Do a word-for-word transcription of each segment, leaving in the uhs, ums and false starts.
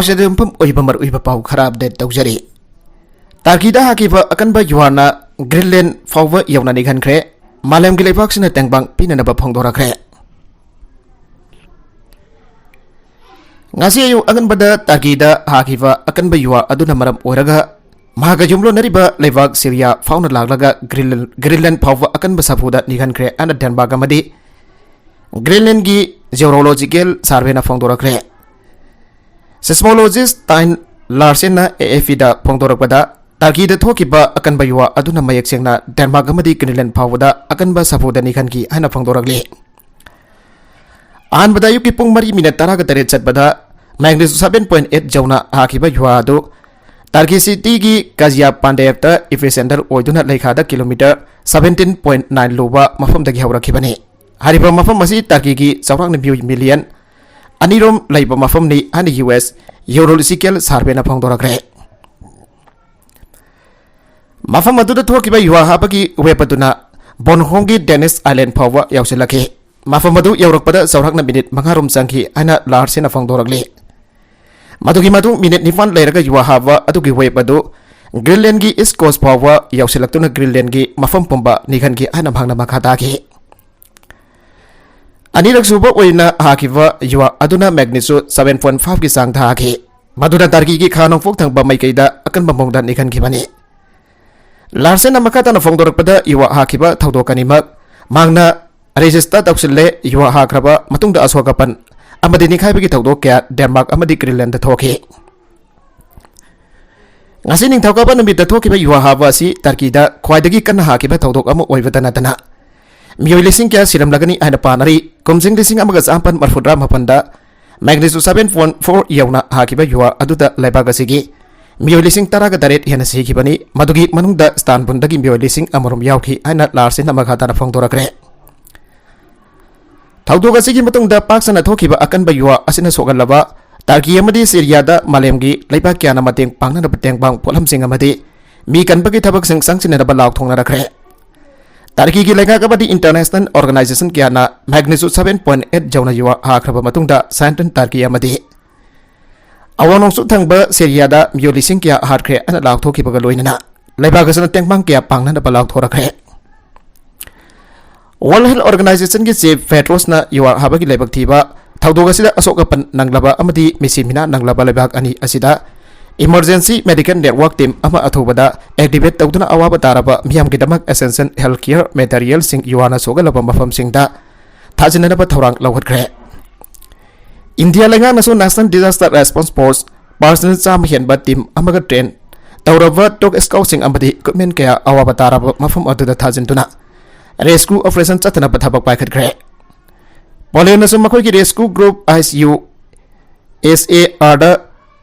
ꯑꯁꯤꯗ ꯌꯨꯝꯐꯝ ꯑꯣꯏꯕ ꯃꯔꯨꯑꯣꯏꯕ ꯄꯥꯎ ꯈꯔ ꯑꯞꯗꯦꯠ ꯇꯧꯖꯔꯤ꯫ ꯇꯔꯀꯤꯗ ꯍꯥꯈꯤꯕ ꯑꯀꯟꯕ ꯌꯨꯍꯥꯔꯅ ꯒ꯭ꯔꯤꯟꯂꯦꯟ ꯐꯥꯎꯕ ꯌꯧꯅ ꯅꯤꯛꯍꯟꯈ꯭ꯔꯦ꯫ ꯃꯥꯂꯦꯝꯒꯤ ꯂꯩꯕꯥꯛꯁꯤꯅ ꯇꯦꯡꯕꯥꯡ ꯄꯤꯅꯅꯕ ꯐꯣꯡꯗꯣꯔꯛꯈ꯭ꯔꯦ꯫ ꯉꯁꯤ ꯑꯌꯨꯛ ꯑꯉꯟꯕꯗ ꯇꯔꯀꯤꯗ ꯍꯥꯈꯤꯕ ꯑꯀꯟꯕ ꯌꯨꯍꯥꯔ ꯑꯗꯨꯅ ꯃꯔꯝ ꯑꯣꯏꯔꯒ ꯃꯍꯥꯛꯀ ꯌꯨꯝꯂꯣꯟꯅꯔꯤꯕ ꯂꯩꯕꯥꯛ ꯁꯤꯔꯤꯌꯥ ꯐꯥꯎꯅ ꯂꯥꯛꯂꯒ ꯒ꯭ꯔꯤꯟꯂꯦꯟ, ꯒ꯭ꯔꯤꯟꯂꯦꯟ ꯐꯥꯎꯕ ꯑꯀꯟꯕ ꯁꯥꯐꯨꯗ ꯅꯤꯛꯍꯟꯈ꯭ꯔꯦ ꯍꯥꯏꯅ ꯗꯦꯟꯃꯥꯔꯛ ꯑꯃꯗꯤ ꯒ꯭ꯔꯤꯟꯂꯦꯟꯒꯤ ꯖꯤꯑꯣꯂꯣꯖꯤꯀꯦꯜ ꯁꯥꯔꯚꯦꯅ ꯐꯣꯡꯗꯣꯔꯛꯈ꯭ꯔꯦ꯫ ꯁꯤꯁꯃꯣꯂꯣꯖꯤꯁ ꯇꯥꯏꯟ ꯂꯥꯔꯁꯦꯟꯅ ꯑꯦ ꯑꯦꯐ ꯄꯤꯗ ꯐꯣꯡꯗꯣꯔꯛꯄꯗ, ꯇꯔꯀꯤꯗ ꯊꯣꯛꯈꯤꯕ ꯑꯀꯟꯕ ꯌꯨꯍꯥꯔ ꯑꯗꯨꯅ ꯃꯌꯦꯛ ꯁꯦꯡꯅ ꯗꯦꯟꯃꯥꯔꯛ ꯑꯃꯗꯤ ꯒ꯭ꯔꯤꯟꯂꯦꯟ ꯐꯥꯎꯕꯗ ꯑꯀꯟꯕ ꯁꯥꯐꯨꯗ ꯅꯤꯛꯍꯟꯈꯤ ꯍꯥꯏꯅ ꯐꯣꯡꯗꯣꯔꯛꯂꯤ꯫ ꯑꯍꯥꯟꯕꯗ ꯑꯌꯨꯛꯀꯤ ꯄꯨꯡ ꯃꯔꯤ ꯃꯤꯅꯠ ꯇꯔꯥꯒ ꯇꯔꯦꯠ ꯆꯠꯄꯗ magnitude seven point eight ꯌꯧꯅ ꯍꯥꯈꯤꯕ ꯌꯨꯍꯥꯔ ꯑꯗꯨ ꯇꯔꯀꯤ ꯁꯤꯇꯤꯒꯤ ꯀꯥꯖꯤꯌꯥ ꯄꯥꯟꯗꯦꯞꯇ ꯏꯄꯤꯁꯦꯟꯇꯔ ꯑꯣꯏꯗꯨꯅ ꯂꯩꯈꯥꯗ ꯀꯤꯂꯣꯃꯤꯇꯔ seventeen point nine ꯂꯨꯕ ꯃꯐꯝꯗꯒꯤ ꯍꯧꯔꯛꯈꯤꯕꯅꯤ꯫ ꯍꯥꯏꯔꯤꯕ ꯃꯐꯝ ꯑꯁꯤ ꯇꯔꯀꯤꯒꯤ ꯆꯥꯎꯔꯥꯛꯅ ꯃꯤꯑꯣꯏ ꯃꯤꯂꯤꯌꯟ ꯑꯅꯤꯔꯣꯝ ꯂꯩꯕ ꯃꯐꯝꯅꯤ ꯍꯥꯏꯅ ꯌꯨ ꯑꯦꯁ ꯖꯤꯑꯣꯂꯣꯖꯤꯀꯦꯜ ꯁꯥꯔꯚꯦꯅ ꯐꯣꯡꯗꯣꯔꯛꯈ꯭ꯔꯦ꯫ ꯃꯐꯝ ꯑꯗꯨꯗ ꯊꯣꯛꯈꯤꯕ ꯌꯨꯍꯥꯔ ꯍꯥꯕꯒꯤ ꯋꯦꯕ ꯑꯗꯨꯅ ꯕꯣꯟꯍꯣꯝꯒꯤ ꯗꯦꯅꯤꯁ ꯑꯥꯏꯂꯦꯟ ꯐꯥꯎꯕ ꯌꯧꯁꯤꯜꯂꯛꯈꯤ꯫ ꯃꯐꯝ ꯑꯗꯨ ꯌꯧꯔꯛꯄꯗ ꯆꯥꯎꯔꯥꯛꯅ ꯃꯤꯅꯤꯠ ꯃꯉꯥꯔꯣꯝ ꯆꯪꯈꯤ ꯍꯥꯏꯅ ꯂꯥꯔꯁꯦꯟꯅ ꯐꯣꯡꯗꯣꯔꯛꯂꯤ꯫ ꯃꯗꯨꯒꯤ ꯃꯇꯨꯡ ꯃꯤꯅꯤꯠ ꯅꯤꯄꯥꯟ ꯂꯩꯔꯒ ꯌꯨꯍꯥꯔ ꯍꯥꯕ ꯑꯗꯨꯒꯤ ꯋꯦꯕ ꯑꯗꯨ ꯒ꯭ꯔꯤꯟꯂꯦꯟꯒꯤ ꯏꯁ ꯀꯣꯁ ꯐꯥꯎꯕ ꯌꯧꯁꯤꯜꯂꯛꯇꯨꯅ ꯒ꯭ꯔꯤꯟꯂꯦꯟꯒꯤ ꯃꯐꯝ ꯄꯨꯝꯕ ꯅꯤꯛꯍꯟꯈꯤ ꯍꯥꯏꯅ ꯃꯍꯥꯛꯅ ꯃꯈꯥ ꯇꯥꯈꯤ꯫ ꯑꯅꯤꯔꯛ ꯁꯨꯕ ꯑꯣꯏꯅ ꯍꯥꯈꯤꯕ ꯌꯨꯍꯥꯔ ꯑꯗꯨꯅ magnitude seven point five ꯀꯤ ꯆꯥꯡꯗ ꯍꯥꯈꯤ꯫ ꯃꯗꯨꯅ ꯇꯔꯀꯤꯒꯤ ꯈꯥ ꯅꯣꯡꯄꯣꯛ ꯊꯪꯕ ꯃꯥꯏꯀꯩꯗ ꯑꯀꯟꯕ ꯃꯑꯣꯡꯗ ꯅꯤꯛꯍꯟꯈꯤꯕꯅꯤ꯫ ꯂꯥꯔꯁꯦꯟꯅ ꯃꯈꯥ ꯇꯥꯅ ꯐꯣꯡꯗꯣꯔꯛꯄꯗ, ꯌꯨꯍꯥꯔ ꯍꯥꯈꯤꯕ ꯊꯧꯗꯣꯛ ꯑꯅꯤꯃꯛ ꯃꯍꯥꯛꯅ ꯔꯦꯖꯤꯁꯇꯔ ꯇꯧꯁꯤꯜꯂꯦ꯫ ꯌꯨꯍꯥꯔ ꯍꯥꯈ꯭ꯔꯕ ꯃꯇꯨꯡꯗ ꯑꯁꯣꯛ ꯑꯄꯟ ꯑꯃꯗꯤ ꯅꯤꯡꯈꯥꯏꯕꯒꯤ ꯊꯧꯗꯣꯛ ꯀꯌꯥ ꯗꯦꯟꯃꯥꯔꯛ ꯑꯃꯗꯤ ꯒ꯭ꯔꯤꯟꯂꯦꯟꯗ ꯊꯣꯛꯈꯤ꯫ ꯉꯁꯤ ꯅꯤꯡꯊꯧꯀꯥꯕ ꯅꯨꯃꯤꯠꯇ ꯊꯣꯛꯈꯤꯕ ꯌꯨꯍꯥꯔ ꯍꯥꯕ ꯑꯁꯤ ꯇꯔꯀꯤꯗ ꯈ꯭ꯋꯥꯏꯗꯒꯤ ꯀꯟꯅ ꯍꯥꯈꯤꯕ ꯊꯧꯗꯣꯛ ꯑꯃ ꯑꯣꯏꯕꯇ ꯅꯠꯇꯅ ꯃꯤꯑꯣꯏ ꯂꯤꯁꯤꯡ ꯀꯌꯥ ꯁꯤꯔꯝꯂꯒꯅꯤ ꯍꯥꯏꯅ ꯄꯥꯅꯔꯤ꯫ ꯀꯨꯝꯖꯤꯡ ꯂꯤꯁꯤꯡ ꯑꯃꯒ ꯆꯥꯃꯥꯄꯟ ꯃꯔꯤꯐꯨꯇꯔꯥ ꯃꯥꯄꯟꯗ magnitude seven point four ꯌꯧꯅ ꯍꯥꯈꯤꯕ ꯌꯨꯍꯥꯔ ꯑꯗꯨꯗ ꯂꯩꯕꯥꯛ ꯑꯁꯤꯒꯤ ꯃꯤꯑꯣꯏ ꯂꯤꯁꯤꯡ ꯇꯔꯥꯒ ꯇꯔꯦꯠ ꯍꯦꯟꯅ ꯁꯤꯈꯤꯕꯅꯤ꯫ ꯃꯗꯨꯒꯤ ꯃꯅꯨꯡꯗ ꯏꯁꯇꯥꯟꯕꯨꯜꯗꯒꯤ ꯃꯤꯑꯣꯏ ꯂꯤꯁꯤꯡ ꯑꯃꯔꯣꯝ ꯌꯥꯎꯈꯤ ꯍꯥꯏꯅ ꯂꯥꯔꯁꯦꯟꯅ ꯃꯈꯥ ꯇꯥꯅ ꯐꯣꯡꯗꯣꯔꯛꯈ꯭ꯔꯦ꯫ ꯊꯧꯗꯣꯛ ꯑꯁꯤꯒꯤ ꯃꯇꯨꯡꯗ ꯄꯥꯛ ꯁꯟꯅ ꯊꯣꯛꯈꯤꯕ ꯑꯀꯟꯕ ꯌꯨꯍꯥꯔ ꯑꯁꯤꯅ ꯁꯣꯛꯍꯜꯂꯕ ꯇꯔꯀꯤ ꯑꯃꯗꯤ ꯁꯤꯔꯤꯌꯥꯗ ꯃꯥꯂꯦꯝꯒꯤ ꯂꯩꯕꯥꯛ ꯀꯌꯥꯅ ꯃꯇꯦꯡ ꯄꯥꯡꯅꯅꯕ ꯇꯦꯡꯕꯥꯡ ꯄꯣꯠꯂꯝꯁꯤꯡ ꯑꯃꯗꯤ ꯃꯤ ꯀꯟꯕꯒꯤ ꯊꯕꯛꯁꯤꯡ ꯆꯪꯁꯤꯟꯅꯅꯕ ꯂꯥꯎꯊꯣꯛꯅꯔꯛꯈ꯭ꯔꯦ꯫ ꯇꯔꯀꯤꯒꯤ ꯂꯩꯉꯥꯛ ꯑꯃꯗꯤ international organization ꯀꯌꯥꯅ magnitude seven point eight ꯌꯧꯅ ꯌꯨꯍꯥꯔ ꯍꯥꯈ꯭ꯔꯕ ꯃꯇꯨꯡꯗ ꯁꯦꯟꯇ꯭ꯔꯦꯜ ꯇꯔꯀꯤ ꯑꯃꯗꯤ ꯑꯋꯥꯡ ꯅꯣꯡꯆꯨꯞ ꯊꯪꯕ ꯁꯤꯔꯤꯌꯥꯗ ꯃꯤꯑꯣꯏ ꯂꯤꯁꯤꯡ ꯀꯌꯥ ꯍꯥꯠꯈ꯭ꯔꯦ ꯍꯥꯏꯅ ꯂꯥꯎꯊꯣꯛꯈꯤꯕꯒ ꯂꯣꯏꯅꯅ ꯂꯩꯕꯥꯛ ꯑꯁꯤꯅ ꯇꯦꯡꯕꯥꯡ ꯀꯌꯥ ꯄꯥꯡꯅꯅꯕ ꯂꯥꯎꯊꯣꯔꯛꯈ꯭ꯔꯦ꯫ World Health Organizationꯒꯤ chief ꯇꯦꯗ꯭ꯔꯣꯁꯅ ꯌꯨꯍꯥꯔ ꯍꯥꯕꯒꯤ ꯂꯥꯏꯕꯛ ꯊꯤꯕ ꯊꯧꯗꯣꯛ ꯑꯁꯤꯗ ꯑꯁꯣꯛ ꯑꯄꯟ ꯅꯪꯂꯕ ꯑꯃꯗꯤ ꯃꯤꯁꯤ ꯃꯤꯅꯥ ꯅꯪꯂꯕ ꯂꯩꯕꯥꯛ ꯑꯅꯤ ꯑꯁꯤꯗ emergency medical network team ꯑꯃ ꯑꯊꯨꯕꯗ activate ꯇꯧꯗꯨꯅ ꯑꯋꯥꯕ ꯇꯥꯔꯕ ꯃꯤꯌꯥꯝꯒꯤꯗꯃꯛ essential health care materialꯁꯤꯡ ꯌꯨꯍꯥꯔꯅ ꯁꯣꯛꯍꯜꯂꯕ ꯃꯐꯝꯁꯤꯡꯗ ꯊꯥꯖꯤꯟꯅꯅꯕ ꯊꯧꯔꯥꯡ ꯂꯧꯈꯠꯈ꯭ꯔꯦ꯫ ꯏꯟꯗꯤꯌꯥ ꯂꯩꯉꯥꯛꯅꯁꯨ National Disaster Response Force personnel ꯆꯥꯝꯃ ꯍꯦꯟꯕ team ꯑꯃꯒ train ꯇꯧꯔꯕ dog scoutꯁꯤꯡ ꯑꯃꯗꯤ equipment ꯀꯌꯥ ꯑꯋꯥꯕ ꯇꯥꯔꯕ ꯃꯐꯝ ꯑꯗꯨꯗ ꯊꯥꯖꯤꯟꯗꯨꯅ rescue operation ꯆꯠꯊꯅꯕ ꯊꯕꯛ ꯄꯥꯏꯈꯠꯈ꯭ꯔꯦ꯫ ꯄꯣꯂꯦꯟꯅꯁꯨ ꯃꯈꯣꯏꯒꯤ rescue group ICU SARꯗ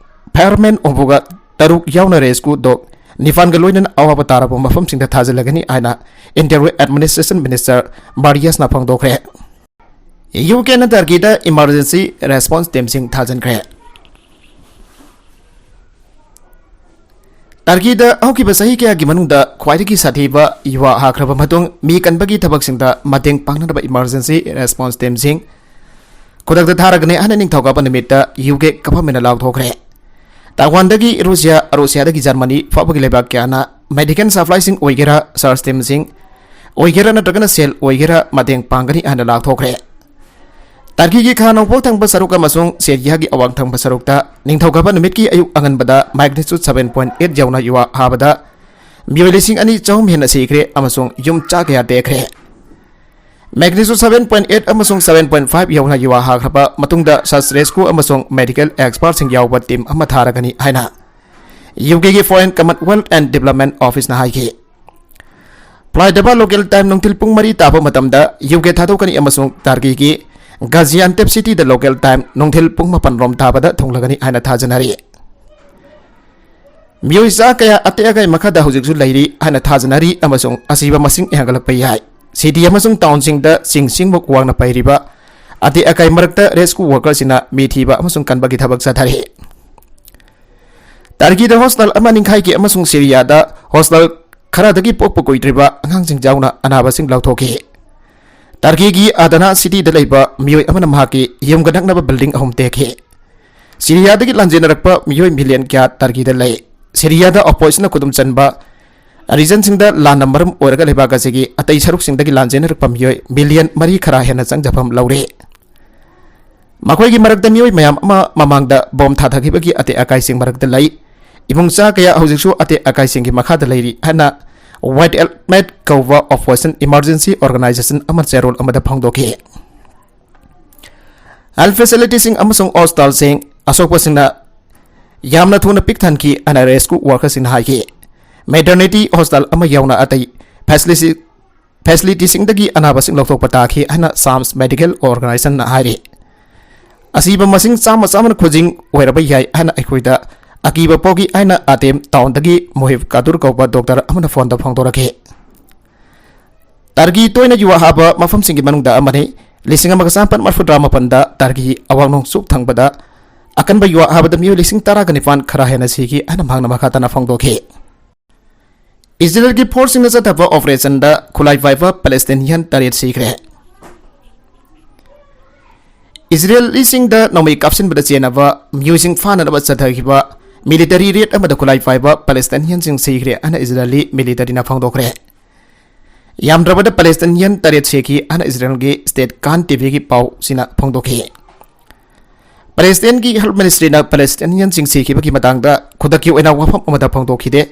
fireman ꯑꯣꯝꯕꯨꯒ ꯇꯔꯨꯛ ꯌꯥꯎꯅ rescue dog ꯅꯤꯄꯥꯟꯒ ꯂꯣꯏꯅꯅ ꯑꯋꯥꯕ ꯇꯥꯔꯕ ꯃꯐꯝꯁꯤꯡꯗ ꯊꯥꯖꯤꯜꯂꯒꯅꯤ ꯍꯥꯏꯅ Interior Administration Minister ꯕꯥꯔꯤꯌꯁꯅ ꯐꯣꯡꯗꯣꯛꯈ꯭ꯔꯦ꯫ UKꯅ ꯇꯔꯀꯤꯗ emergency response teamꯁꯤꯡ ꯊꯥꯖꯤꯟꯈ꯭ꯔꯦ꯫ ꯇꯔꯀꯤꯗ ꯍꯧꯈꯤꯕ ꯆꯍꯤ ꯀꯌꯥꯒꯤ ꯃꯅꯨꯡꯗ ꯈ꯭ꯋꯥꯏꯗꯒꯤ ꯁꯥꯊꯤꯕ ꯌꯨꯍꯥꯔ ꯍꯥꯈ꯭ꯔꯕ ꯃꯇꯨꯡ ꯃꯤ ꯀꯟꯕꯒꯤ ꯊꯕꯛꯁꯤꯡꯗ ꯃꯇꯦꯡ ꯄꯥꯡꯅꯅꯕ emergency response teamꯁꯤꯡ ꯈꯨꯗꯛꯇ ꯊꯥꯔꯒꯅꯤ ꯍꯥꯏꯅ ꯅꯤꯡꯊꯧꯀꯥꯕ ꯅꯨꯃꯤꯠꯇ UK governmentꯅ ꯂꯥꯎꯊꯣꯛꯈ꯭ꯔꯦ꯫ ꯇꯥꯏꯋꯥꯟꯗꯒꯤ ꯔꯨꯁꯤꯌꯥ, ꯔꯨꯁꯤꯌꯥꯗꯒꯤ ꯖꯔꯃꯅꯤ ꯐꯥꯎꯕꯒꯤ ꯂꯩꯕꯥꯛ ꯀꯌꯥꯅ medical supplyꯁꯤꯡ ꯑꯣꯏꯒꯦꯔꯥ, search teamꯁꯤꯡ ꯑꯣꯏꯒꯦꯔꯥ ꯅꯠꯇ꯭ꯔꯒꯅ ꯁꯦꯜ ꯑꯣꯏꯒꯦꯔꯥ ꯃꯇꯦꯡ ꯄꯥꯡꯒꯅꯤ ꯍꯥꯏꯅ ꯂꯥꯎꯊꯣꯛꯈ꯭ꯔꯦ꯫ ꯇꯔꯀꯤꯒꯤ ꯈꯥ ꯅꯣꯡꯄꯣꯛ ꯊꯪꯕ ꯁꯔꯨꯛ ꯑꯃꯁꯨꯡ ꯁꯤꯔꯤꯌꯥꯒꯤ ꯑꯋꯥꯡ ꯊꯪꯕ ꯁꯔꯨꯛꯇ ꯅꯤꯡꯊꯧꯀꯥꯕ ꯅꯨꯃꯤꯠꯀꯤ ꯑꯌꯨꯛ ꯑꯉꯟꯕꯗ magnitude seven point eight ꯌꯧꯅ ꯌꯨꯍꯥꯔ ꯍꯥꯕꯗ ꯃꯤꯑꯣꯏ ꯂꯤꯁꯤꯡ ꯑꯅꯤ ꯆꯍꯨꯝ ꯍꯦꯟꯅ ꯁꯤꯈ꯭ꯔꯦ ꯑꯃꯁꯨꯡ ꯌꯨꯝ ꯆꯥ ꯀꯌꯥ ꯇꯦꯛꯈ꯭ꯔꯦ꯫ Magnitude seven point eight ꯑꯃꯁꯨꯡ seven point five ꯌꯧꯅ ꯌꯨꯍꯥꯔ ꯍꯥꯈ꯭ꯔꯕ ꯃꯇꯨꯡꯗ search rescue ꯑꯃꯁꯨꯡ medical expertꯁꯤꯡ ꯌꯥꯎꯕ team ꯑꯃ ꯊꯥꯔꯒꯅꯤ ꯍꯥꯏꯅ UKꯒꯤ Foreign, Commonwealth and Development Officeꯅ ꯍꯥꯏꯈꯤ꯫ Flightꯇ local time ꯅꯨꯡꯊꯤꯜ ꯄꯨꯡ ꯃꯔꯤ ꯇꯥꯕ ꯃꯇꯝꯗ UK ꯊꯥꯗꯣꯛꯀꯅꯤ ꯑꯃꯁꯨꯡ ꯇꯔꯀꯤꯒꯤ Gaziantep cityꯗ local time ꯅꯨꯡꯊꯤꯜ ꯄꯨꯡ ꯃꯥꯄꯟ ꯔꯣꯝ ꯇꯥꯕꯗ ꯊꯨꯡꯂꯒꯅꯤ ꯍꯥꯏꯅ ꯊꯥꯖꯅꯔꯤ꯫ ꯃꯤꯑꯣꯏ ꯆꯥ ꯀꯌꯥ ꯑꯇꯦꯛ ꯑꯀꯥꯏ ꯃꯈꯥꯗ ꯍꯧꯖꯤꯛꯁꯨ ꯂꯩꯔꯤ ꯍꯥꯏꯅ ꯊꯥꯖꯅꯔꯤ ꯑꯃꯁꯨꯡ ꯑꯁꯤꯕ ꯃꯁꯤꯡ ꯍꯦꯟꯒꯠꯂꯛꯄ ꯌꯥꯏ꯫ City ꯑꯃꯁꯨꯡ townꯁꯤꯡꯗ ꯆꯤꯡ ꯁꯤꯡꯃꯨꯛ ꯋꯥꯡꯅ ꯄꯩꯔꯤꯕ ꯑꯇꯦꯛ ꯑꯀꯥꯏ ꯃꯔꯛꯇ rescue workerꯁꯤꯡꯅ ꯃꯤ ꯊꯤꯕ ꯑꯃꯁꯨꯡ ꯀꯟꯕꯒꯤ ꯊꯕꯛ ꯆꯠꯊꯔꯤ꯫ ꯇꯔꯀꯤꯗ hostel ꯑꯃ ꯅꯤꯡꯈꯥꯏꯈꯤ ꯑꯃꯁꯨꯡ ꯁꯤꯔꯤꯌꯥꯗ hostel ꯈꯔꯗꯒꯤ ꯄꯣꯛꯄ ꯀꯨꯏꯗ꯭ꯔꯤꯕ ꯑꯉꯥꯡꯁꯤꯡ ꯌꯥꯎꯅ ꯑꯅꯥꯕꯁꯤꯡ ꯂꯧꯊꯣꯛꯈꯤ꯫ ꯇꯔꯀꯤꯒꯤ ꯑꯗꯅꯥ cityꯗ ꯂꯩꯕ ꯃꯤꯑꯣꯏ ꯑꯃꯅ ꯃꯍꯥꯛꯀꯤ ꯌꯨꯝꯒ ꯅꯛꯅꯕ building ꯑꯍꯨꯝ ꯇꯦꯛꯈꯤ꯫ ꯁꯤꯔꯤꯌꯥꯗꯒꯤ ꯂꯥꯟꯖꯦꯟꯅꯔꯛꯄ ꯃꯤꯑꯣꯏ ꯃꯤꯂꯤꯌꯟ ꯀꯌꯥ ꯇꯔꯀꯤꯗ ꯂꯩ꯫ ꯁꯤꯔꯤꯌꯥꯗ ꯑꯣꯄꯣꯖꯤꯁꯟꯅ ꯈꯨꯗꯨꯝ ꯆꯟꯕ ꯔꯤꯖꯟꯁꯤꯡꯗ ꯂꯥꯟꯅ ꯃꯔꯝ ꯑꯣꯏꯔꯒ ꯂꯩꯕꯥꯛ ꯑꯁꯤꯒꯤ ꯑꯇꯩ ꯁꯔꯨꯛꯁꯤꯡꯗꯒꯤ ꯂꯥꯟꯖꯦꯟꯅꯔꯛꯄ ꯃꯤꯑꯣꯏ ꯃꯤꯂꯤꯌꯟ ꯃꯔꯤ ꯈꯔ ꯍꯦꯟꯅ ꯆꯪꯖꯐꯝ ꯂꯧꯔꯦ꯫ ꯃꯈꯣꯏꯒꯤ ꯃꯔꯛꯇ ꯃꯤꯑꯣꯏ ꯃꯌꯥꯝ ꯑꯃ ꯃꯃꯥꯡꯗ ꯕꯣꯝ ꯊꯥꯊꯈꯤꯕꯒꯤ ꯑꯇꯦꯛ ꯑꯀꯥꯏꯁꯤꯡ ꯃꯔꯛꯇ ꯂꯩ꯫ ꯏꯃꯨꯡ ꯆꯥ ꯀꯌꯥ ꯍꯧꯖꯤꯛꯁꯨ ꯑꯇꯦꯛ ꯑꯀꯥꯏꯁꯤꯡꯒꯤ ꯃꯈꯥꯗ ꯂꯩꯔꯤ ꯍꯥꯏꯅ ꯋꯥꯏꯠ ꯍꯦꯜꯃꯦꯠ ꯀꯧꯕ ꯑꯣꯄꯣꯖꯤꯁꯟ ꯏꯃꯔꯖꯦꯟꯁꯤ ꯑꯣꯔꯒꯅꯥꯏꯖꯦꯁꯟ ꯑꯃꯅ ꯆꯦꯔꯣꯜ ꯑꯃꯗ ꯐꯣꯡꯗꯣꯛꯈꯤ꯫ ꯍꯦꯜꯊ ꯐꯦꯁꯤꯂꯤꯇꯤꯁꯤꯡ ꯑꯃꯁꯨꯡ ꯍꯣꯁꯄꯤꯇꯥꯜꯁꯤꯡ ꯑꯁꯣꯛꯄꯁꯤꯡꯅ ꯌꯥꯝꯅ ꯊꯨꯅ ꯄꯤꯛ ꯊꯟꯈꯤ ꯍꯥꯏꯅ ꯔꯦꯁꯀ꯭ꯌꯨ ꯋꯥꯔꯀꯔꯁꯤꯡꯅ ꯍꯥꯏꯈꯤ꯫ ꯃꯦꯇꯔꯅꯤꯇꯤ ꯍꯣꯁꯄꯤꯇꯥꯜ ꯑꯃ ꯌꯥꯎꯅ ꯑꯇꯩ ꯐꯦꯁꯤꯂꯤꯇꯤ-, ꯐꯦꯁꯤꯂꯤꯇꯤꯁꯤꯡꯗꯒꯤ ꯑꯅꯥꯕꯁꯤꯡ ꯂꯧꯊꯣꯛꯄ ꯇꯥꯈꯤ ꯍꯥꯏꯅ ꯁꯥꯝꯁ ꯃꯦꯗꯤꯀꯦꯜ ꯑꯣꯔꯒꯅꯥꯏꯖꯦꯁꯟꯅ ꯍꯥꯏꯔꯤ꯫ ꯑꯁꯤꯕ ꯃꯁꯤꯡ ꯆꯥꯝꯃ ꯆꯥꯝꯃꯅ ꯈꯨꯖꯤꯡ ꯑꯣꯏꯔꯕ ꯌꯥꯏ ꯍꯥꯏꯅ ꯑꯩꯈꯣꯏꯗ ꯑꯀꯤꯕ ꯄꯣꯛꯏ ꯍꯥꯏꯅ ꯑꯇꯦꯝ ꯇꯥꯎꯟꯗꯒꯤ ꯃꯣꯍꯤꯕ ꯀꯥꯗꯨꯔ ꯀꯧꯕ ꯗꯣꯛꯇꯔ ꯑꯃꯅ ꯐꯣꯟꯗ ꯐꯣꯡꯗꯣꯔꯛꯈꯤ꯫ ꯇꯔꯀꯤ ꯇꯣꯏꯅ ꯌꯨ ꯍꯥꯕ ꯃꯐꯝꯁꯤꯡꯒꯤ ꯃꯅꯨꯡꯗ ꯑꯃꯅꯤ꯫ ꯂꯤꯁꯤꯡ ꯑꯃꯒ ꯆꯥꯃꯥꯄꯟ ꯃꯔꯤꯐꯨꯇꯔꯥ ꯃꯥꯄꯟꯗ ꯇꯔꯀꯤꯒꯤ ꯑꯋꯥꯡ ꯅꯣꯡꯆꯨꯞ ꯊꯪꯕꯗ ꯑꯀꯟꯕ ꯌꯨ ꯍꯥꯕꯗ ꯃꯤꯑꯣꯏ ꯂꯤꯁꯤꯡ ꯇꯔꯥꯒ ꯅꯤꯄꯥꯟ ꯈꯔ ꯍꯦꯟꯅ ꯁꯤꯈꯤ ꯍꯥꯏꯅ ꯃꯍꯥꯛꯅ ꯃꯈꯥ ꯇꯥꯅ ꯐꯣꯡꯗꯣꯛꯈꯤ꯫ ꯏꯖꯔꯦꯜꯒꯤ ꯐꯣꯔꯁꯁꯤꯡꯅ ꯆꯠꯊꯕ ꯑꯣꯄꯔꯦꯁꯟꯗ ꯈꯨꯠꯂꯥꯏ ꯄꯥꯏꯕ ꯄꯦꯂꯦꯁꯇꯤꯅꯤꯌꯟ ꯇꯔꯦꯠ ꯁꯤꯈ꯭ꯔꯦ꯫ ꯏꯖꯔꯦꯂꯤꯁꯤꯡꯗ ꯅꯣꯡꯃꯩ ꯀꯥꯞꯁꯤꯟꯕꯗ ꯆꯦꯟꯅꯕ ꯃꯤꯑꯣꯏꯁꯤꯡ ꯐꯥꯅꯅꯕ ꯆꯠꯊꯈꯤꯕ ꯃꯤꯂꯤꯇꯔꯤ ꯔꯦꯗ ꯑꯃꯗ ꯈꯨꯠꯂꯥꯏ ꯄꯥꯏꯕ ꯄꯦꯂꯦꯁꯇꯤꯅꯤꯌꯟꯁꯤꯡ ꯁꯤꯈ꯭ꯔꯦ ꯍꯥꯏꯅ ꯏꯖꯔꯦꯂꯤ ꯃꯤꯂꯤꯇꯔꯤꯅ ꯐꯣꯡꯗꯣꯛꯈ꯭ꯔꯦ꯫ ꯌꯥꯝꯗ꯭ꯔꯕꯗ ꯄꯦꯂꯦꯁꯇꯤꯅꯤꯌꯟ ꯇꯔꯦꯠ ꯁꯤꯈꯤ ꯍꯥꯏꯅ ꯏꯖꯔꯦꯜꯒꯤ ꯁ꯭ꯇꯦꯠ ꯀꯥꯟ ꯇꯤꯚꯤꯒꯤ ꯄꯥꯎꯁꯤꯅ ꯐꯣꯡꯗꯣꯛꯈꯤ꯫ ꯄꯦꯂꯦꯁꯇꯤꯟꯒꯤ ꯍꯦꯜꯊ ꯃꯤꯅꯤꯁꯇ꯭ꯔꯤꯅ ꯄꯦꯂꯦꯁꯇꯤꯅꯤꯌꯟꯁꯤꯡ ꯁꯤꯈꯤꯕꯒꯤ ꯃꯇꯥꯡꯗ ꯈꯨꯗꯛꯀꯤ ꯑꯣꯏꯅ ꯋꯥꯐꯝ ꯑꯃꯠꯇ ꯐꯣꯡꯗꯣꯛꯈꯤꯗꯦ꯫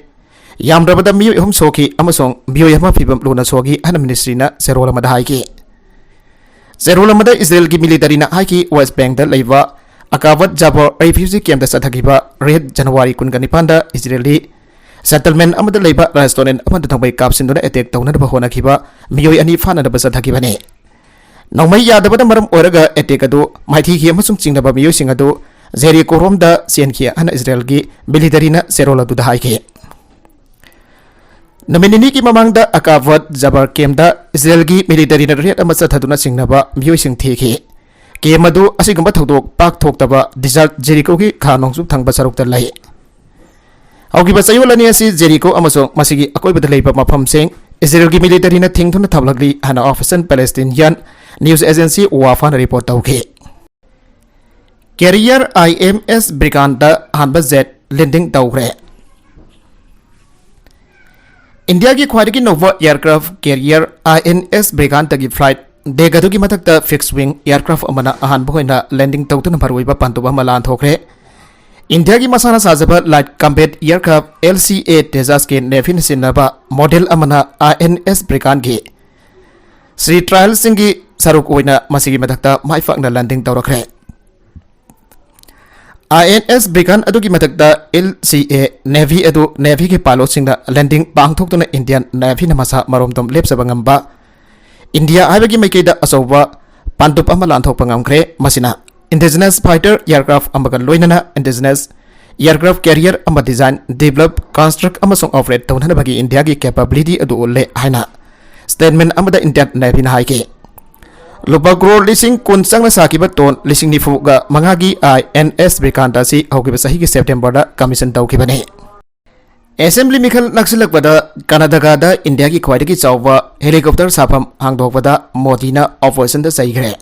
ꯌꯥꯝꯗ꯭ꯔꯕꯗ ꯃꯤꯑꯣꯏ ꯑꯍꯨꯝ ꯁꯣꯛꯈꯤ ꯑꯃꯁꯨꯡ ꯃꯤꯑꯣꯏ ꯑꯃ ꯐꯤꯕꯝ ꯂꯨꯅ ꯁꯣꯛꯈꯤ ꯍꯥꯏꯅ ꯃꯤꯅꯤꯁꯇ꯭ꯔꯤꯅ ꯆꯦꯔꯣꯜ ꯑꯃꯗ ꯍꯥꯏꯈꯤ꯫ ꯆꯦꯔꯣꯜ ꯑꯃꯗ ꯏꯖꯔꯦꯜꯒꯤ ꯃꯤꯂꯤꯇꯔꯤꯅ ꯍꯥꯏꯈꯤ, ꯋꯦꯁ ꯕꯦꯡꯗ ꯂꯩꯕ ꯑꯀꯥꯕꯠ ꯖꯥꯕꯣꯔ ꯔꯤꯐ꯭ꯌꯨꯖꯤ ꯀꯦꯝꯞꯇ ꯆꯠꯊꯈꯤꯕ ꯔꯦꯗ ꯖꯅꯋꯥꯔꯤ ꯀꯨꯟꯒ ꯅꯤꯄꯥꯟꯗ ꯏꯖꯔꯦꯜꯂꯤ ꯁꯦꯇꯜꯃꯦꯟ ꯑꯃꯗ ꯂꯩꯕ ꯔꯦꯁꯇꯣꯔꯦꯟ ꯑꯃꯗ ꯅꯣꯡꯃꯩ ꯀꯥꯞꯁꯤꯟꯗꯨꯅ ꯑꯦꯇꯦꯛ ꯇꯧꯅꯅꯕ ꯍꯣꯠꯅꯈꯤꯕ ꯃꯤꯑꯣꯏ ꯑꯅꯤ ꯐꯥꯅꯅꯕ ꯆꯠꯊꯈꯤꯕꯅꯤ꯫ ꯅꯣꯡꯃꯩ ꯌꯥꯗꯕꯅ ꯃꯔꯝ ꯑꯣꯏꯔꯒ ꯑꯦꯇꯦꯛ ꯑꯗꯨ ꯃꯥꯏꯊꯤꯈꯤ ꯑꯃꯁꯨꯡ ꯆꯤꯡꯅꯕ ꯃꯤꯑꯣꯏꯁꯤꯡ ꯑꯗꯨ ꯖꯦꯔꯤꯀꯣꯔꯣꯝꯗ ꯆꯦꯟꯈꯤ ꯍꯥꯏꯅ ꯏꯖꯔꯦꯜꯒꯤ ꯃꯤꯂꯤꯇꯔꯤꯅ ꯆꯦꯔꯣꯜ ꯑꯗꯨꯗ ꯍꯥꯏꯈꯤ꯫ ꯅꯨꯃꯤꯠ ꯅꯤꯅꯤꯒꯤ ꯃꯃꯥꯡꯗ ꯑꯀꯥꯕꯠ ꯖꯕꯔ ꯀꯦꯝꯗ ꯏꯖꯔꯦꯜꯒꯤ ꯃꯤꯂꯤꯇꯔꯤꯅ ꯔꯦꯗ ꯑꯃ ꯆꯠꯊꯗꯨꯅ ꯆꯤꯡꯅꯕ ꯃꯤꯑꯣꯏꯁꯤꯡ ꯊꯤꯈꯤ꯫ ꯀꯦꯝ ꯑꯗꯨ ꯑꯁꯤꯒꯨꯝꯕ ꯊꯧꯗꯣꯛ ꯄꯥꯛ ꯊꯣꯛꯇꯕ ꯗꯤꯖꯔꯠ ꯖꯦꯔꯤꯀꯣꯒꯤ ꯈꯥ ꯅꯣꯡꯆꯨꯞ ꯊꯪꯕ ꯁꯔꯨꯛꯇ ꯂꯩ꯫ ꯍꯧꯈꯤꯕ ꯆꯌꯣꯜ ꯑꯅꯤ ꯑꯁꯤ ꯖꯦꯔꯤꯀꯣ ꯑꯃꯁꯨꯡ ꯃꯁꯤꯒꯤ ꯑꯀꯣꯏꯕꯗ ꯂꯩꯕ ꯃꯐꯝꯁꯤꯡ ꯏꯖꯔꯦꯜꯒꯤ ꯃꯤꯂꯤꯇꯔꯤꯅ ꯊꯤꯡꯗꯨꯅ ꯊꯝꯂꯛꯂꯤ ꯍꯥꯏꯅ ꯑꯣꯐꯤꯁꯤꯌꯦꯜ ꯄꯦꯂꯦꯁꯇꯤꯅꯤꯌꯟ ꯅ꯭ꯌꯨꯁ ꯑꯦꯖꯦꯟꯁꯤ ꯋꯥꯐꯥꯅ ꯔꯤꯄꯣꯔꯠ ꯇꯧꯈꯤ꯫ Carrier I N S Brigand-ꯇ ꯑꯍꯥꯟꯕ jet landing ꯇꯧꯈ꯭ꯔꯦ꯫ ꯏꯟꯗꯤꯌꯥꯒꯤ ꯈ꯭ꯋꯥꯏꯗꯒꯤ ꯅꯧꯕ aircraft carrier I N S Brigand-ꯇꯒꯤ flight deck ꯑꯗꯨꯒꯤ ꯃꯊꯛꯇ fixed wing aircraft ꯑꯃꯅ ꯑꯍꯥꯟꯕ ꯑꯣꯏꯅ landing ꯇꯧꯗꯨꯅ ꯃꯔꯨꯑꯣꯏꯕ ꯄꯥꯟꯗꯨꯞ ꯑꯃ ꯂꯥꯟꯊꯣꯛꯈ꯭ꯔꯦ꯫ ꯏꯟꯗꯤꯌꯥꯒꯤ ꯃꯁꯥꯅ ꯁꯥꯖꯕ light combat aircraft, L C A Tejas-ꯀꯤ Navy-ꯅ ꯁꯤꯖꯤꯟꯅꯕ model ꯑꯃꯅ I N S Brigand-ꯒꯤ ꯁꯤ trial-ꯁꯤꯡꯒꯤ ꯁꯔꯨꯛ ꯑꯣꯏꯅ ꯃꯁꯤꯒꯤ ꯃꯊꯛꯇ ꯃꯥꯏ ꯄꯥꯛꯅ landing ꯇꯧꯔꯛꯈ꯭ꯔꯦ꯫ I N S Brigand ꯑꯗꯨꯒꯤ ꯃꯊꯛꯇ L C A Navy ꯑꯗꯨ Navy-ꯒꯤ pilot-ꯁꯤꯡꯅ landing ꯄꯥꯡꯊꯣꯛꯇꯨꯅ Indian Navy-ꯅ ꯃꯁꯥ ꯃꯔꯣꯝꯗꯣꯝ ꯂꯦꯞꯆꯕ ꯉꯝꯕ ꯏꯟꯗꯤꯌꯥ ꯍꯥꯏꯕꯒꯤ ꯃꯥꯏꯀꯩꯗ ꯑꯆꯧꯕ ꯄꯥꯟꯗꯨꯞ ꯑꯃ ꯂꯥꯟꯊꯣꯛꯄ ꯉꯝꯈ꯭ꯔꯦ꯫ ꯃꯁꯤꯅ indigenous fighter aircraft ꯑꯃꯒ ꯂꯣꯏꯅꯅ indigenous aircraft carrier ꯑꯃ design, develop, construct ꯑꯃꯁꯨꯡ operate ꯇꯧꯅꯅꯕꯒꯤ ꯏꯟꯗꯤꯌꯥꯒꯤ capability ꯑꯗꯨ ꯎꯠꯂꯦ ꯍꯥꯏꯅ statement ꯑꯃꯗ Indian Navy-ꯅ ꯍꯥꯏꯈꯤ꯫ ꯂꯨꯄꯥ ꯀ꯭ꯔꯣꯔ ꯂꯤꯁꯤꯡ ꯀꯨꯟ ꯆꯪꯅ ꯁꯥꯈꯤꯕ ton ꯂꯤꯁꯤꯡ ꯅꯤꯐꯨꯒ ꯃꯉꯥꯒꯤ I N S Brigand ꯑꯁꯤ ꯍꯧꯈꯤꯕ ꯆꯍꯤꯒꯤ September-ꯗ commission ꯇꯧꯈꯤꯕꯅꯤ꯫ Assembly ꯃꯤꯈꯜ ꯅꯛꯁꯤꯜꯂꯛꯄꯗ ꯀꯔꯅꯥꯇꯀꯥꯗ ꯏꯟꯗꯤꯌꯥꯒꯤ ꯈ꯭ꯋꯥꯏꯗꯒꯤ ꯆꯥꯎꯕ helicopter ꯁꯥꯐꯝ ꯍꯥꯡꯗꯣꯛꯄꯗ ꯃꯣꯗꯤꯅ opposition-ꯗ ꯆꯩꯈ꯭ꯔꯦ꯫